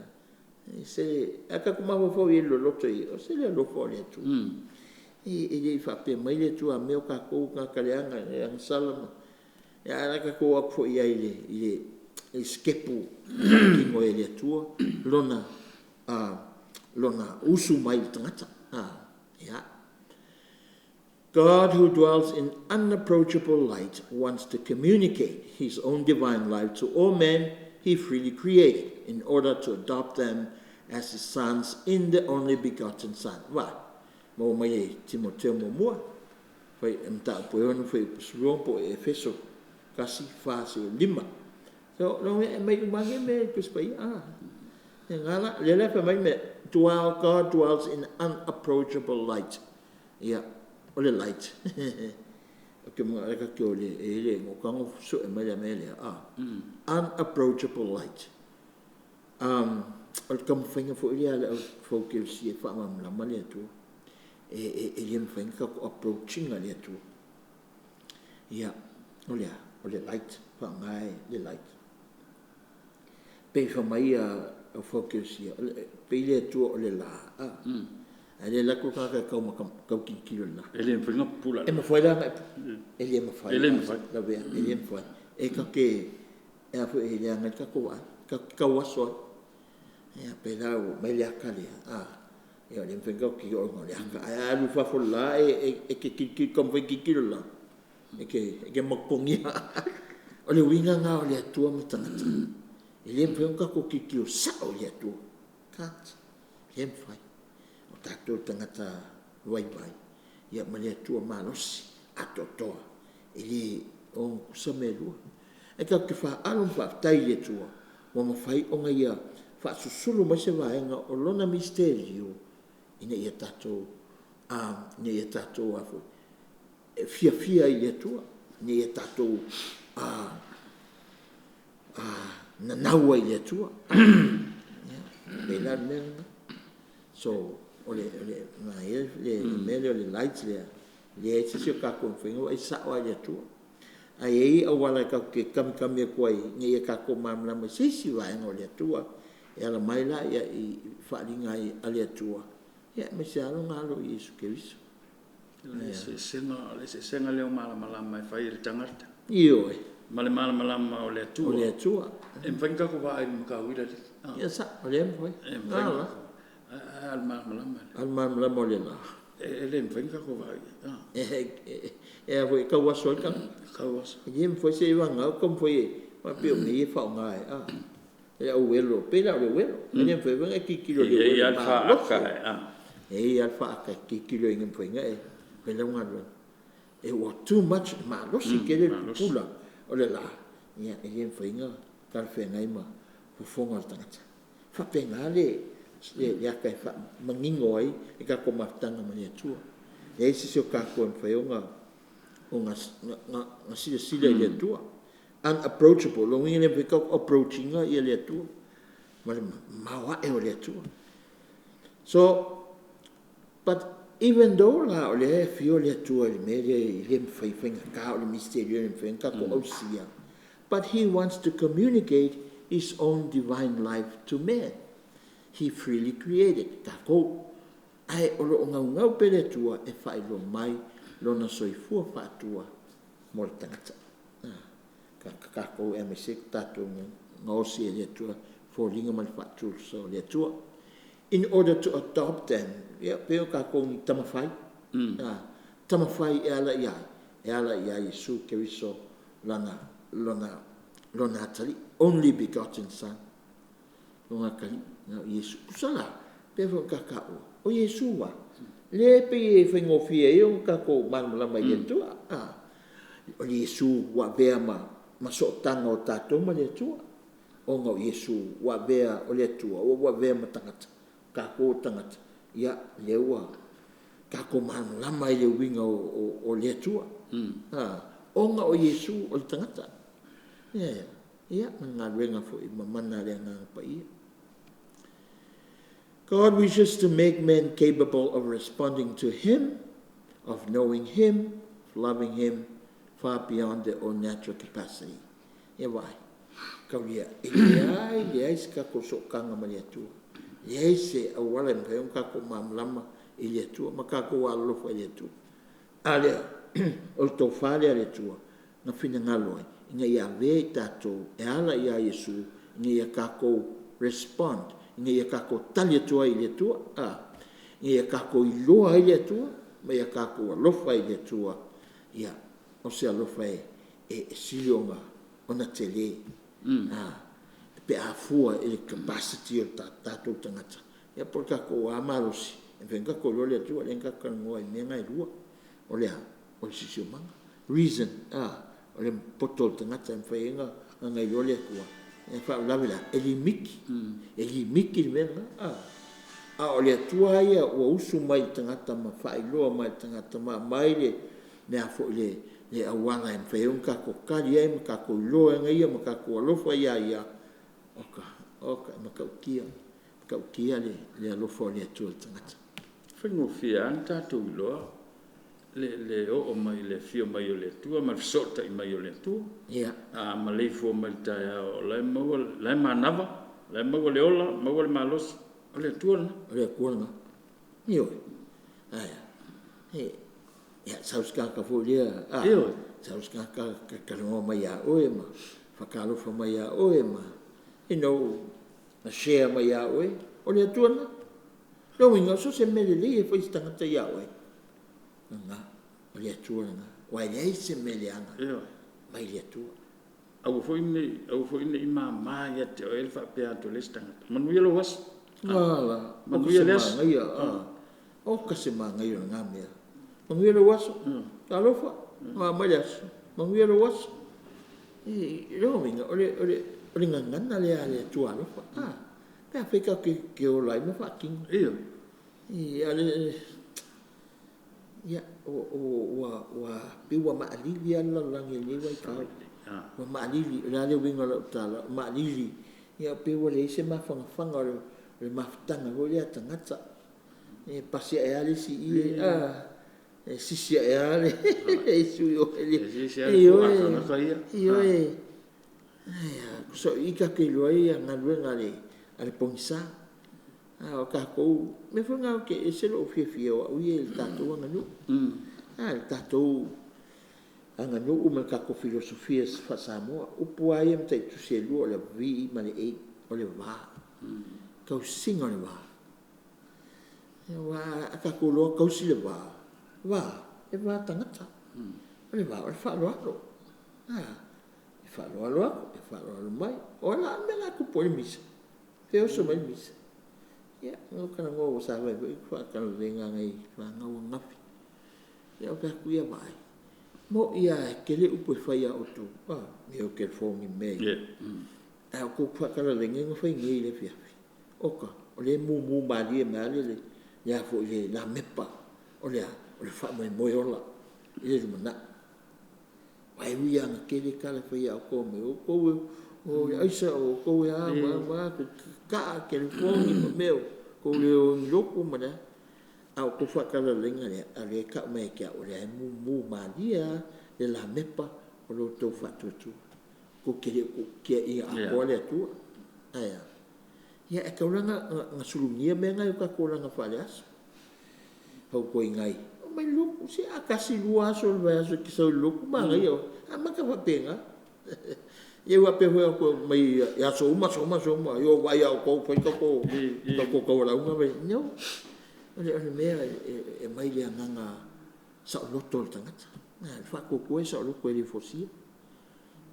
Speaker 2: Se a tatou mafaufau i ai loloto i ai, o se le alofa o le Atua? E le i faapea mai le Atua a mea o tatou o tagata leaga e agasala ma… Ae o le a tatou o atu foi i ai i le sitepu na faatino ai e le Atua Lona usu mai i le tagata. Ia. God who dwells in unapproachable light wants to communicate His own divine life to all men He freely created in order to adopt them as His sons in the only begotten Son. Ua maua mai e Timoteo muamua, fai, mataupu e 6 fuaiupu 16 po o Efeso 1, 4 seia 5. So, lona uiga e aumai uma lava nei mea i le Tusi Paia. O lena la, lea la e fai mai le mea, dwell, God dwells in unapproachable light. Ia, o le light, ou te manao ta te o i le, e i ai le, na ou tago sue mai le mea lea, unapproachable light. O le taumafaiga foi lea a le au fau-Ekalesia e faamalamalama le Atua. E le mafai ona tatou approach ina le Atua. Ia, o le a? O le light, faaaoga le light. Pei fai mai au fau-Ekalesia, pei le Atua o le la, ae le alu atu le tagata e tau ma tau tilotilo i le la.
Speaker 1: E le mafai ona pupula.
Speaker 2: E mafai la ona e, e le mafai.
Speaker 1: E le mafai.
Speaker 2: Lavea, e le mafai. E tatou te, e a foi, e leaga ai le tatou vaai, tatou te tau aso ai. Ia pei la ua aumai le ata lea, ia e le mafai ona tatou tilotilo i luga o le ata. Ae a alu i fafo i le la e te tilotilo, taumafai e tilotilo i le la, e te maetogia. O le uiga lena o le Atua ma le tagata. E le mafai ona tatou tilotilo sao i le Atua. Can't. E le mafai. O tatou o tagata vaivai, ia ma le Atua malosi atoatoa. E le ogatusa mea e lua. Ae tatou te faaalu ma faafetai i le Atua ua mafai ona Ia faasusulu mai se vaega o Lona misitelio ina ia tatou, ina ia tatou a foi, e fiafia ai i le Atua, ina ia tatou nanau ai i le Atua. Ia, pei la o le mea lena. So, o le manaia le mea lea o le light lea, e leai se isi o tatou e mafai ona vaai sao lava i le Atua. Ae i ai auala e tatou te kamikami atu ai ina ia tatou malamalama i se isi vaega o le Atua e ala mai la i faaaliga a le Atua, aemaise lava Lona Alo o Iesu Keriso.
Speaker 1: O le eseesega lea o malamalama e fai e le tagata.
Speaker 2: Ioe.
Speaker 1: Ma le malamalama o le Atua.
Speaker 2: O le Atua.
Speaker 1: E mafai ona tatou vaai i le matauila le…
Speaker 2: Ia sao, o lea e mafai.
Speaker 1: E mafai. Ae o le malamalama
Speaker 2: A o le malamalama o le la?
Speaker 1: E le mafai ona tatou vaai i ai.
Speaker 2: E a foi, e tau aso ai le tagata.
Speaker 1: E tau aso.
Speaker 2: E le mafai seiavagana ua taumafai e faapea o mea ia e faaaoga e le au uelo, pei la o le uelo. E le mafai foi ona e tilotilo i le
Speaker 1: E i ai
Speaker 2: uelo
Speaker 1: lava le
Speaker 2: malolosi.
Speaker 1: faata.
Speaker 2: E i ai lava le faata e tilotilo ai ina ia mafai ona e fai lau galuega. Ua too much, e malosi tele le pupula o le la, e le mafai ona talafeagai ma fofoga o le tagata. E faapena le ata e faamanino ai le tatou mafutaga ma le Atua. E leai se isi o tatou e mafai ona silasila i le Atua, unapproachable, o lona uiga e le mafai ona tatou approach ina le Atua ma le mamao ae o le Atua. So, but even though la o lea e afio le Atua i le mea lea e le mafai, e faigata, o le misitelio e le mafai ona tatou ausia, but He wants to communicate His own divine life to man. He freely created, tatou. Ae o lo o naunau pea le Atua e faailoa mai Lona soifua faa-Atua mo le tagata. Tatou aemaise tatou na gaosi e le Atua e foliga ma le faatusa o le Atua. In order to adopt them, ia pei o tatou o ni tama fai, tama fai e ala i a? E ala ia Iesu Keriso Lona atalii, only begotten Son, Lona atalii, na o Iesu. Tusa la, pei foi ona ta taua, o Iesu la, lea e pei e faigofie ai ona tatou malamalama i le Atua, o Iesu ua avea ma sootaga o tatou ma le Atua, ona o Iesu ua avea, o le Atua ua avea ma tagata, o tatou o tagata, ia lea ua tatou malamalama ai i le uiga o le Atua, ona o Iesu o le tagata. Ia, ma le galuega foi mamana a le Agaga Paia. God wishes to make man capable of responding to Him, of knowing Him, of loving Him far beyond their own natural capacity. Ia vaai, taulia, e leai, leai se tatou sootaga ma le Atua. E leai se auala e mafai ona tatou malamalama i le Atua ma tatou alolofa i le Atua. A lea, o le tofa lea a le Atua na finagalo ai ina ia avea i tatou e ala ia Iesu ina ia tatou respond, ina ia tatou tali atu ai i le Atua, ina ia tatou iloa ai le Atua ma ia tatou alofa ai i le Atua. Ia, o se alofa e sili ona tele pe a fua i le capacity o tatou tagata, ia po o le tatou lava malosi e mafai ona tatou iloa le Atua, lea na tatou talanoa ai i mea na e lua. O le a? O le siosiomaga, reason, o le poto o le tagata e mafai ai ona iloa le Atua, ae o le faalavelave la, e limiti, e limiti le mea lena. A o le Atua lava ia ua usu mai i le tagata ma faailoa mai i le tagata ma aumai le a foi le auala e mafai ai ona tatou tali ai ma tatou iloa ai ia ma tatou alofa ia Ia, oka, oka, e matautia, e matautia le alofa o le Atua i le tagata.
Speaker 1: E faigofie lava ona tatou iloa le oo mai, le afio mai o le Atua ma le fesootai mai o le Atua. A maleifua mai i le taeao o la e maua, o la e manava, o la e maua le ola, maua le malosi, o le Atua lena.
Speaker 2: O le Atua lena. Ioe. Ae a? Ia, sau se tagata foi lea, sau se tagata talatalanoa mai ia oe ma faatalofa mai ia oe ma, ma share mai ia oe, o le Atua lena. O lona uiga, so o se mea lelei e fai e se tagata ia oe, lena, o le Atua lena. Aua e leai se mea leaga mai le Atua.
Speaker 1: Aua foi ne i, aua foi ne i mama ia te oe le faapea atu o le isi tagata, manuia lou aso.
Speaker 2: Ala,
Speaker 1: Manuia le aso.
Speaker 2: Manaia, oka se manaia o lena mea. Manuia lou aso, talofa, o a mai le aso, manuia lou aso. O lona uiga, o le gagana lea a le Atua alofa. Pe afai tatou te ola ai ma faatino. Ia, ua pei ua maalili lava le lalolagi i lenei vaitau. Ua maalili, o le a le uiga o lau tala, ua maalili, ia pei ua leai se mafanafana o le mafutaga foi lea a tagata. E pasi ae lava le isi i i, E sisi ae lava le sui o
Speaker 1: E sisi lava le puaa o le tagata ia.
Speaker 2: Ioe. So o i tatou te iloa ai galuega a le pogisa. A o tatou, o le mea foi lena ou te ese lou fiafia o au ia i le tatou aganuu. A, le tatou aganuu ma le tatou filosofia faa-Samoa. O upu lava ia mataitusi e lua o le v ma le a, o le va, tausiga o le va. Aua a tatou iloa tausi le va, va, e va tagata. O le va, o le faaaloalo. A, e faaaloalo atu, e faaaloalo mai. O a le mea o le a tupu ai le misa? O fea e oso mai ai le misa? Ia, na ou talanoa sa fai foi faatalatalanoaga a nai fanau ananafi. Ia ou fai atu, ia vaai, e moni lava e tele upu e fai ia outou, mea o telefoni ma mea ia, a o tou faatalatalaiga na fai nei i le afiafi, oka, o lea e mumu malie mai lava le a foi le lamepa, o le a? O le faamoemoe ola i le lumanai. Aua e ui lava ina tele tala e fai ia outou, fai mai o outou o le aisa, o outou e a ma a ma a, taa telefoni ma mea ua tou le o i ni lotu ma le a, a o tou faatalatalaiga lea, a o lea e tau mai ia te au, o lea e mumu malie lava le lamepa o lo outou faatuatua, tou te le o tiaiina atoa le Atua. Ae a? Ia e tatau la ona sulugia mea na i o tatou olaga faaleaso. Fautuaina ai, omai i le lotu, se a tasi lua aso o le vaiaso e te sau ai i le lotu, manaia oe. E amata faapena. Ia aua a pei foi e omai i aso uma, aso uma, aso uma, oi vaai lava o outou e fai tatou taualaga. No. O le mea e aumai le agaga saoloto o le tagata. O le faatuatua e saoloto e le force ina.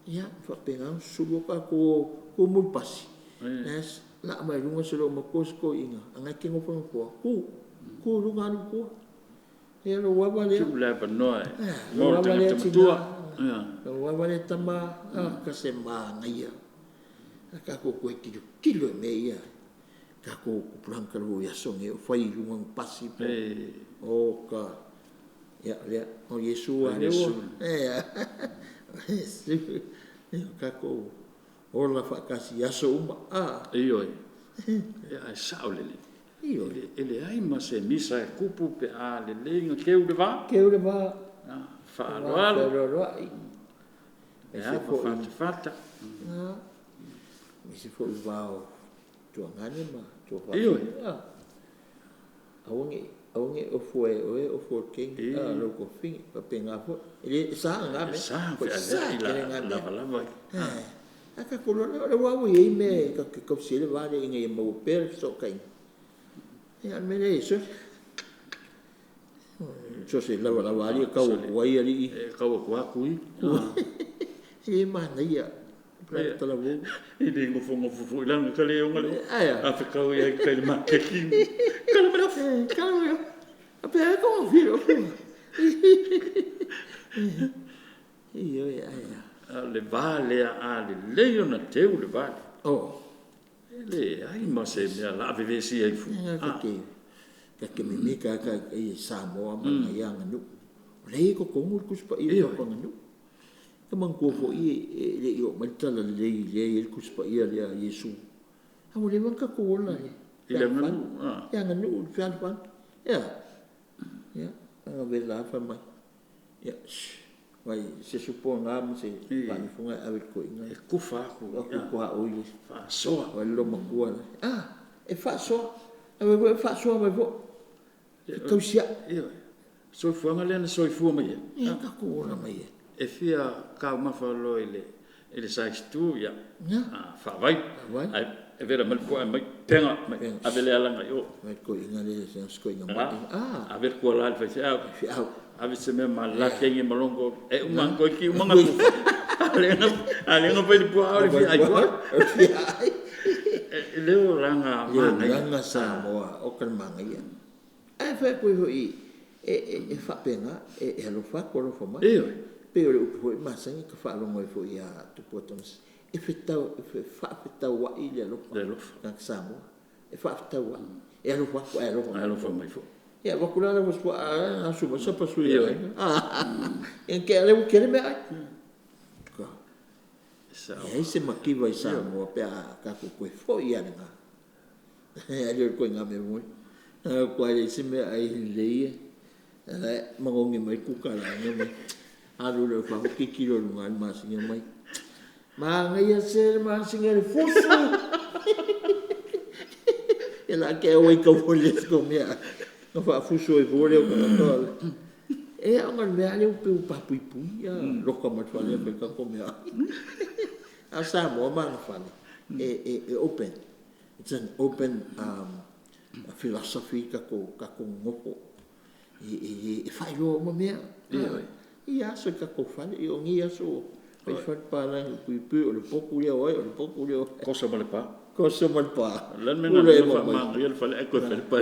Speaker 2: Ia, e faapena ona susulu atu ae outou o tumu i le pasi, la e laa mai luga si olomatua si toeaina, a o lena e te nofo i le nofoa, tu, tu i luga alu i tua. Ia lou ava lea.
Speaker 1: Tuu le avanoa
Speaker 2: mo
Speaker 1: le
Speaker 2: ava lea
Speaker 1: tagata
Speaker 2: tina,
Speaker 1: matua.
Speaker 2: Lou ava lea tama, oka se manaia. A tatou toe tilotilo i mea ia, tatou tupulaga talavou i aso nei o fai i luga o ni pasi po o, oka. Ia o lea, o Iesu lava lea ua, e a, o Iesu. Ia tatou ola faatasi i aso uma.
Speaker 1: Ioe. Ae sao lelei.
Speaker 2: Ioe.
Speaker 1: E leai ma se misa e tupu pe a lelei ona teu le va.
Speaker 2: Teu le va.
Speaker 1: Faaaloalo.
Speaker 2: Fealoaloai.
Speaker 1: E a fatafata.
Speaker 2: Aemaise foi o va o tuagane ma tuafafine.
Speaker 1: Ioe.
Speaker 2: Aua ne i, aua ne i ofo e oe ofo e le teine, lou tuafafine, e faapena foi. E le, e sa lena mea.
Speaker 1: E sa
Speaker 2: Sa
Speaker 1: feaveai
Speaker 2: tele lena mea.
Speaker 1: lavalava.
Speaker 2: A tatou iloa o lea ua i ai mea e tatou te tausi ai le va lea ina ia maua pea le fesootaiga. Ia a o le mea lea e i ai, sole, so o se lavalava alii e tau atu ai alii.
Speaker 1: E tau atu lava tui.
Speaker 2: E le manaia, talavou.
Speaker 1: E le nofonofo foi leaga e te le ona le
Speaker 2: Ae a?
Speaker 1: A fetau ai i tai i le maketi. Tala mai le ofi.
Speaker 2: Tala mai le ofi. A pe a e taugofie le ofi. Ioe, ae a?
Speaker 1: A o le va lea, a lelei ona teu le va lea.
Speaker 2: Oh.
Speaker 1: E leai ma se mea o le a vevesi ai fua.
Speaker 2: Ta te mimita lava i Samoa ma lana ia aganuu. O lea e i totonu le Tusi Paia i le tatou aganuu. E manatua foi e le i oo mai le talalelei lea e i ai le Tusi Paia lea a Iesu, a ua leva ona tatou ola i
Speaker 1: I le aganuu.
Speaker 2: Le aganuu, le fealofani. E a? Ia, a vela lava fai mai, ia, shh, vaai i se isi po na ma se faalifoga e ave i le toeaina.
Speaker 1: E tufa atu.
Speaker 2: Atu tuaoi le
Speaker 1: Faasoa.
Speaker 2: O le loomatua la. E faasoa. A fai foi e faasoa mai foi. E tausiai.
Speaker 1: Ioe. Soifuaga lea na soifua mai ai.
Speaker 2: Ia tatou ola mai ai.
Speaker 1: E fia taumafa loa i le size 2, ia, faavai.
Speaker 2: Faavai.
Speaker 1: Ae e vela mai le puaa mai pega mai ave le alaga i o.
Speaker 2: Mai toeaina lea, se toeaina mai.
Speaker 1: Ave le tuala i le faifeau.
Speaker 2: Faifeau.
Speaker 1: Ave se mea malaki ai malongo. E uma koiki uma ngā kufa. A le nga fai le puaa o le fia ai fua.
Speaker 2: Fia ai.
Speaker 1: E leo ranga
Speaker 2: Leo
Speaker 1: manaia.
Speaker 2: ranga Samoa o ka le manaia. Ae fai atu ai foi e faapena, e alofa atu alofa mai.
Speaker 1: Ioe.
Speaker 2: Pei o le upu foi masani ka faalogo ai foi ia Tupua Tamasese, e fetau, e faafetauai le alofa.
Speaker 1: Le alofa.
Speaker 2: Tagata Samoa. E faafetauai. E alofa atu ae alofa
Speaker 1: mai. Alofa mai foi.
Speaker 2: Ia avatu la lau puaa asu mai sapasui. Ia te ale ua tele meaai.
Speaker 1: Sao.
Speaker 2: E leai se mativa i Samoa pe a tatou toe foi lava i lena. Ae le o le ituaiga mea moni. Aua e leai se meaai lelei. La e magogi mai kuka la nga mai. Alu lea i fafo tilotilo i luga i le masina mai. Manaia se le masina i le fusu. Ia la te au ai tau fole mea na faafusu ai fua lea o tagata. E ona o le mea lava lea ua pei ua papuipui a loka ma le fale e fai tatou meaai. A o Samoa ma ana fale, e open. It's an open philosophy tatou nonofo. E faailoa uma mea. E i aso i tatou fale, o nei aso ua fai fale papalagi puipui o le potu lea o ai, o le potu lea o ai.
Speaker 1: Kosa ma le pa.
Speaker 2: Koso ma le pa.
Speaker 1: O le a le mea na faamanaia le fale ae toe fai le pa.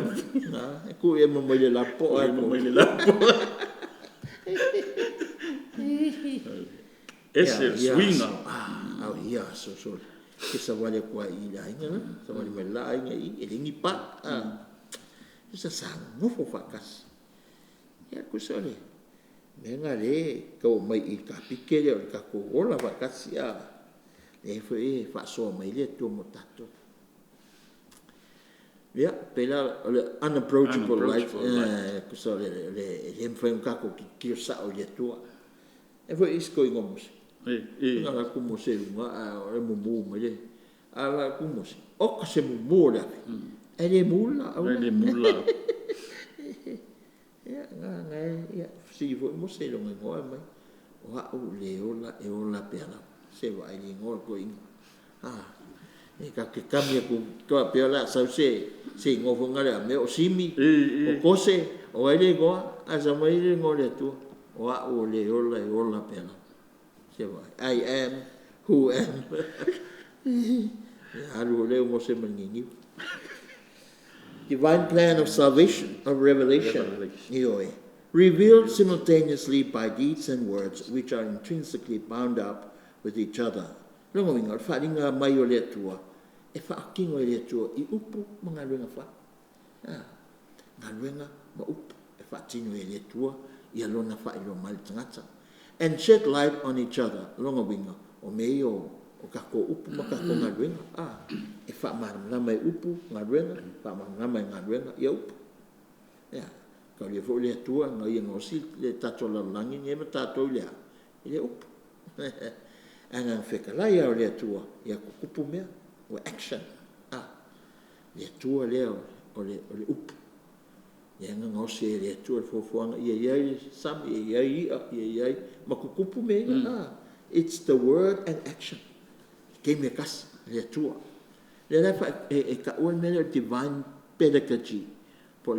Speaker 2: E tuu ea mai le lapoa.
Speaker 1: Mai le lapoa. Ese le suiga.
Speaker 2: A o ia aso sole. E savali atu lava i le aiga la, savali mai le la aiga i i, e leai ni pa. Tusa sa nonofo faatasi. Ia tusa o le mea lena o lea e tau aumai i i le kapike lea o le tatou ola faatasi a, lea foi e faasoa mai ai le Atua mo tatou. Ia, pei la o le unapproachable light, tusa o le e le mafai ona tatou tilotilo sao i le Atua. E i ai foi isi toeaina o Mose, na alu atu Mose i luga ae mumu mai le… Ae vaai atu Mose, oka se mumu o le afi, ae le mu le laau.
Speaker 1: Ae le mu le laau.
Speaker 2: Ia, na e fesili foi Mose i lona igoa ae fai mai, o au o le ola e ola pea lava. Se vaai i le igoa o le toeaina. E tatou te kami atu faapea o le a sau se igoa foi lea a mea o Simi, o Kose, o ai le igoa, ae sau mai le igoa o le Atua, o au o le ola e ola pea lava. Se i vaai, I am who am. Ia alu foi lea o Mose ma le niniva. Divine plan of salvation, of revelation. Ioe. Revealed simultaneously by deeds and words which are intrinsically bound up with each other. Lona uiga, o le faaaliga mai o le Atua, e faatino e le Atua i upu ma galuega fai. Galuega ma upu e faatino e le Atua ia lona faailoa mai i le tagata. And shed light on each other. Lona uiga, o mea ia o tatou upu ma tatou galuega. E faamalamalama e upu galuega, faamalamalama e galuega ia upu. Ia, taulia foi le Atua na Ia gaosi le tatou lalolagi lenei ma tatou i le a? I le upu. Ae na ona fetalai lava o le Atua ia tutupu mea, ua action. Le Atua lea o le upu, lea na gaosi ai e le Atua le fuafuaga ia i ai le sami, ia i ai i'a, ia i ai, ma tutupu mea ia. It's the word and action, i le taimi e tasi, le Atua. O lea la e taua le mea lea o le divine pedagogy, po o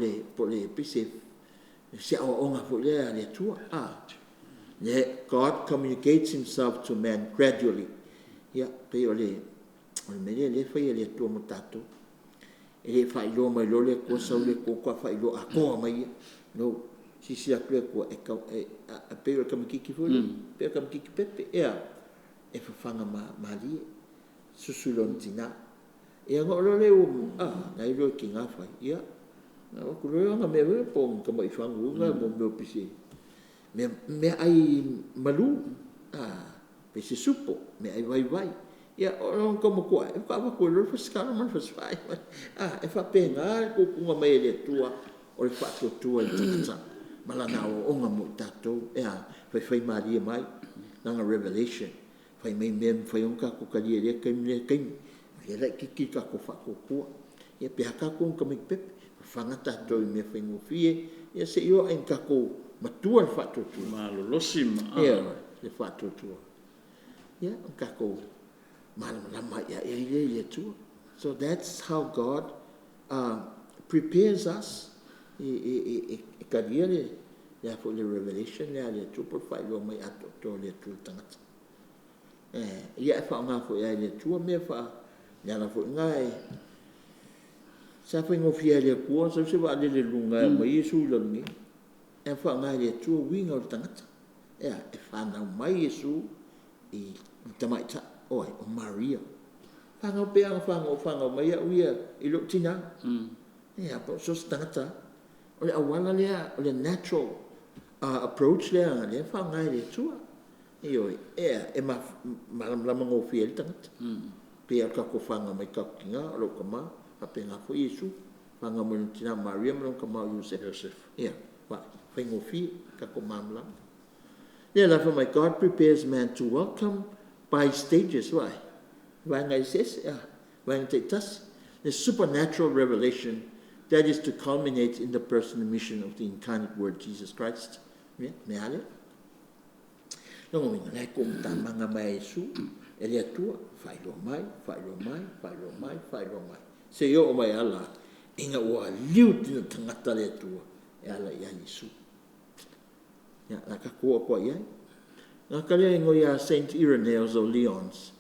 Speaker 2: le pei se aoaoga foi lea a le Atua. God communicates himself to man gradually. Ia, pei o le mea lea o lea e fai e le Atua mo tatou. E le faailoa mai loa le Atua sau le Atua faatoa faailoa atoa mai ia. No. Silasila atu le Atua, e pei o le tamaitiiti foi lea, pei o le tamaitiiti pepe, ea, e fafaga malie, susu i lona tina. Ia ona oo loa lea ua, na iloa e tina fai, ia, ona avatu loa lea o ana mea foi lea po o ni tamai fagu foi na mo mea pei se meaai malu, pei se supo, meaai vaivai. Ia o lona taumatua ane, faatoa avatu ai loa le fasi talo ma le fasi fai. E faapena le tuutuuga mai e le Atua o le faatuatua i le tagata ma Lana aoaoga mo i tatou. E a? Faifaimalie mai Lana revelation, fai mai mea e mafai ona tatou talia i lea taimi lea taimi, o lea e laitiiti le tatou faatuatua. Ia pe a tatou ma tamaiti pepe, fafaga tatou i mea faigofie, ia seia oo ina tatou matua le faatuatua.
Speaker 1: Malolosi ma
Speaker 2: Ioe, le faatuatua. Ia ona tatou malamalama aiai ai lea i le Atua. So that's how God prepares us e talia le a foi le revelation lea a le Atua po o le faailoa mai atoatoa o le Atua i le tagata. Ia e faaaoga foi lava e le Atua mea le ala foi lena e sa faigofie lava i le Atua ona sau se vaalele i luga e aumai Iesu i lalo nei, ae faaaoga e le Atua uiga o le tagata. E a? E fanau mai Iesu i le tamaitai o ai? O Maria. Fanau pei lava ona fanau mai au ia i lou tina. Ia po o so o se tagata lava. O le auala lea, o le natural approach lea e faaaoga e le Atua. Ioe, e malamalama gofie ai le tagata. Pei lava o le tatou fanau mai tatou tina, o lou tama, faapena foi Iesu, fanau mai lona tina Maria ma lona tama o Iosefa. Ia. Faigofie tatou malamalama. Lea la fai mai, God prepares man to welcome by stages, vaai, vaega eseese, a, vaega taitasi, the supernatural revelation that is to culminate in the person and mission of the incarnate Word Jesus Christ. Ia, mea a lea. Lona uiga, la e tuumatamaga mai a Iesu e le Atua, faailoa mai, faailoa mai, faailoa mai, faailoa mai, seia oo mai lava la ina ua liu tino tagata le Atua e ala ia Iesu. Ia, o le a tatou oo atu i ai. Gata lea i ia Saint Irenaeus of Lyons,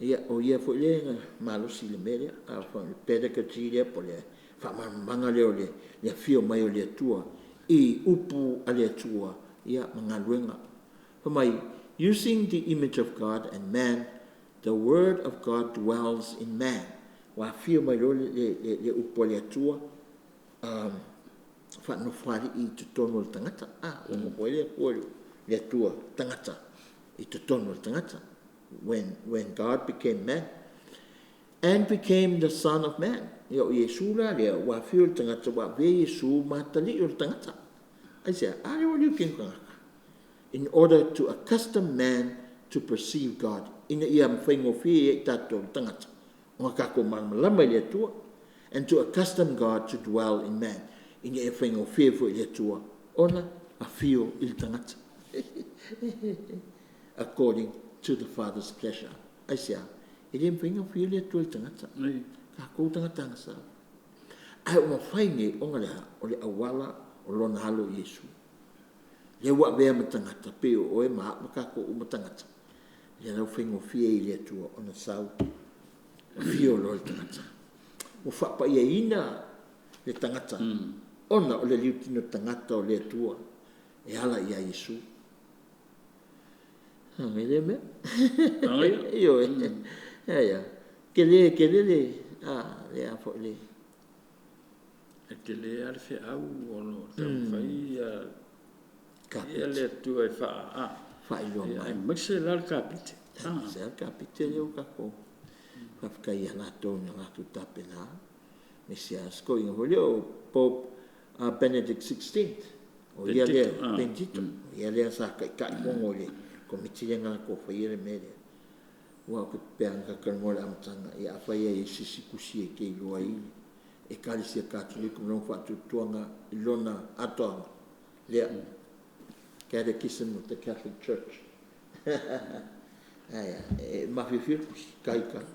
Speaker 2: ia o ia foi lea na malosi i le mea lea, a o le pedagogy lea po o le faamalamalamaga lea o le afio mai o le Atua i upu a le Atua, ia ma galuega. Fai mai, using the image of God and man, the word of God dwells in man. Ua afio mai loa le upu a le Atua, faanofoalii i totonu o le tagata. A, ua nofo ai le Atua, le Atua tagata i totonu o le tagata. When God became man and became the son of man. Ia o Iesu la lea ua afio le tagata ua avea Iesu ma atalii o le tagata. Aisea? A lea ua liu tino tagata. In order to accustom man to perceive God. Ina ia faigofie ia i tatou le tagata ona tatou malamalama i le Atua. And to accustom God to dwell in man. Ina ia faigofie foi i le Atua ona afio i le tagata. According to the Father's pleasure. Aisea? E le mafai ona afio le Atua i le tagata. Tatou tagata agasala. Ae ua mafai nei ona le a? O le auala o lona alo Iesu. Lea ua avea ma tagata pei o oe ma au ma tatou uma tagata. Lea la ua faigofie ai i le Atua ona sau afio loa le tagata. Ua faapaiaina le tagata ona o le liutino tagata o le Atua e ala ia Iesu. Ai lea mea. Ioe. Ia ia. Tele tele le a le a foi le
Speaker 1: E tele lava le feau o lo o taumafai ia le Atua e
Speaker 2: faailoa mai.
Speaker 1: Aemaise la le kapite.
Speaker 2: Aemaise le kapite lea ua tatou faafetai ia latou na latou tapena. Aemaise lava si toeaina foi lea o Pope Benedict XVI. O ia lea, Benedito. O ia lea sa taitaifono i le komiti lea na latou faia le mea lea. Aua ou te pe ana talatalanoa i le amataga, ia afai e i ai se isi tusi e te iloa ai Ekalesia Katoliko ma lona faatuatuaga i lona atoaga lea, Catechism of the Catholic Church. Ae a, e mafiafia le tusi, tai tai.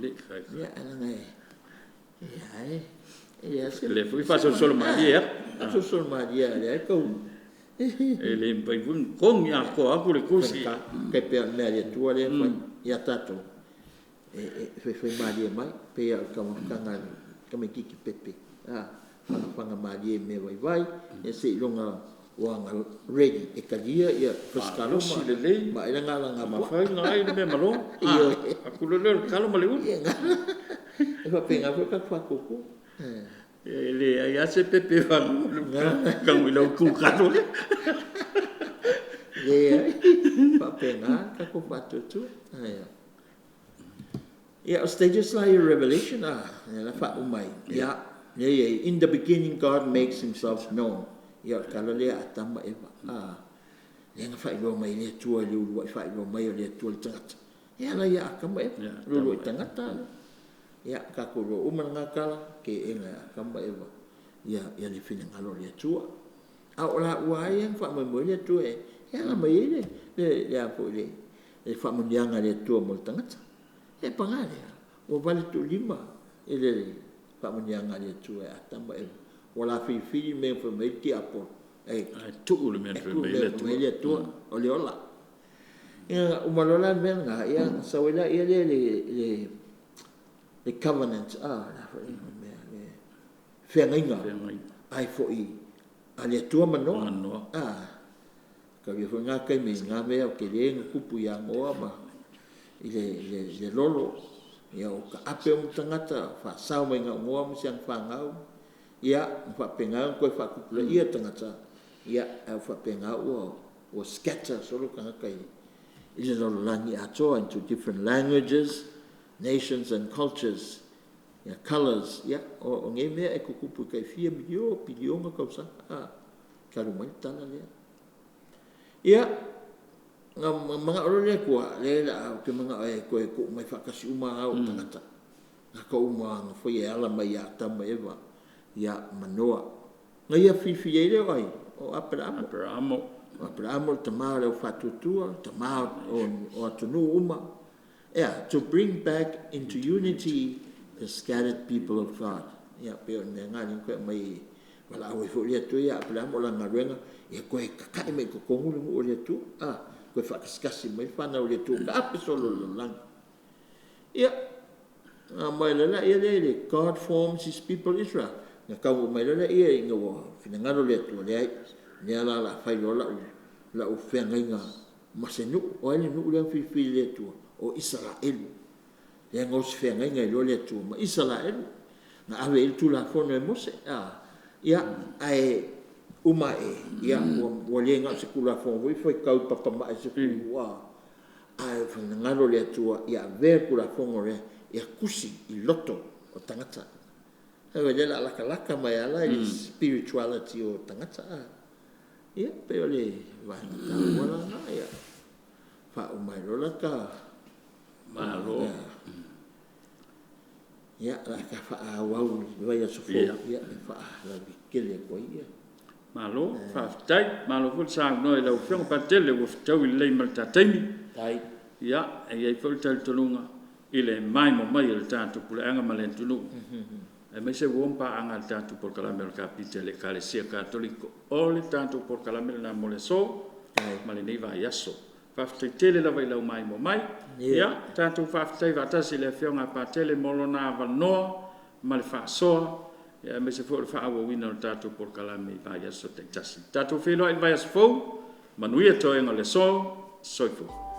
Speaker 2: Ia, leaga e, ia e leai se...
Speaker 1: Lea foi faasolosolo malie lava.
Speaker 2: Faasolosolo malie lava, lea e tau...
Speaker 1: E le mafai foi ona togi atoa atu le tusi.
Speaker 2: Tai pei o le mea a le Atua lea e fai ia tatou, e faifai malie mai, pei lava o le taumafataga a le tamaitiiti pepe, a, fagafaga malie i mea vaivai, ia seiloga ua ready e talia ia fasikaloma
Speaker 1: Malosi lelei
Speaker 2: ma ai le galaga puaa.
Speaker 1: Mafai ona ai le meamalo. Aku loa lea o le talo ma le ulu.
Speaker 2: E faapena foi le tatou faatuatua.
Speaker 1: E leai lava se pepe e tago i lau kukalo lea.
Speaker 2: Leai, faapena le tatou faatuatua. Ia, o stages la ia o Revelation, a, lea la faauma ai. Ia, lea e i ai, in the beginning God makes himself known. Ia, o le tala lea a Atama ma Eva. A, lea na faailoa mai ai le Atua i le uluai faailoa mai o le Atua i le tagata. E ala ia Atama ma Eva, le uluai tagata lea. Ia, tatou iloa uma lena tala, teena e Atama ma Eva ia, ia le finagalo o le Atua. A o laua lava ia na faamoemoe le Atua e ala mai ai le, a foi le, le faamanuiaga a le Atua mo le tagata. E paga lea, ua valetuulima i le faamanuiaga a le Atua e Atama ma Eva. Ua la filifili le mea na fai mai ai le tiapolo,
Speaker 1: ae tuu le mea na fai mai ai le
Speaker 2: Atua. Le Atua, o le ola. Ia, uma loa la le mea lena, ia, ona sau ai lea le, le covenant, a, le a foi le mea, le feagaiga, ai foi a le Atua ma Noa. A, taulia foi lena taimi i lena mea o tele na tupu ia Noa ma i le lolo, ia o taape uma tagata, faasao mai na o Noa ma si ana fanau, ia, ma faapena ona toe faatupulaia tagata, ia, ae ua faapena ua scatter solo tagata i le lalolagi atoa into different languages, nations and cultures, ia, colours, ia, o nei mea e tutupu i tai fia piliona tausaga, a. Talu mai le tala lea. Ia, na manao loa le Atua, leai o le a, ou te manao e toe tuu mai faatasi uma ao o tagata, tagata uma na faia e ala mai ia Atamu ma Eva, ia ma Noa. Na ia filifilia ai lea o ai? O Aperaamo.
Speaker 1: Aperamo.
Speaker 2: O Aperaamo le tama o le aufaatuatua, le tama o atunuu uma. Ea? To bring back into unity the scattered people of God. Ia, pei o le mea lena lea na toe aumai e valaau ai foi le Atua ia Aperaamo, o lana galuega ia toe tata'i mai i totonu le nuu o le Atua, a, toe faatasitasi mai fanau a le Atua ua taape solo i le lalolagi. Ia, ona aumai loa lea i le God forms His people Israel. Na taunuu mai loa lea ina ua finagalo le Atua, leai, o lea la o le a fai loa lau feagaiga ma se nuu. O ai le nuu lea na filifili e le Atua? O Isaraelu. Lea na osi feagaiga ai loa le Atua ma Isaraelu, na ave i ai le Tulafono e Mose, a. Ia, ae uma ae, ia ua le na o se Tulafono foi lea e faitau i papama'i sefulu, a, ae finagalo le Atua ia avea le Tulafono lea ia tusi i loto o tagata. O lea o le a latalata mai lava la i le spirituality o tagata, a. Ia, pei o le vaega taua la lena. Ia, faauma ai loa lata.
Speaker 1: Malo.
Speaker 2: Ia, o le a ta faaauau i le vaiaso fou, ia, e faalauaitele atu ai ia.
Speaker 1: Malo faafetai, malo foi le saunoa i lau Afioga Patele ua fetaui lelei ma le ta taimi. Ia, e i ai foi le talitonuga i le maimoa mai a le tatou puleaga ma le atunuu, aemaise uo ma paaga a le tatou Polokalame o le Kapite a le Ekalesia Katoliko. O le tatou polokalame lena mo le aso ma lenei vaiaso. Faafetai tele lava i lau maimoa mai. Ia, tatou faafetai faatasi i le Afioga ia Patele mo lona avanoa ma le faasoa aemaise foi o le faaauauina o le tatou polokalame i vaiaso taitasi. Tatou feiloai i le vaiaso fou, manuia toega o le aso. Soifua.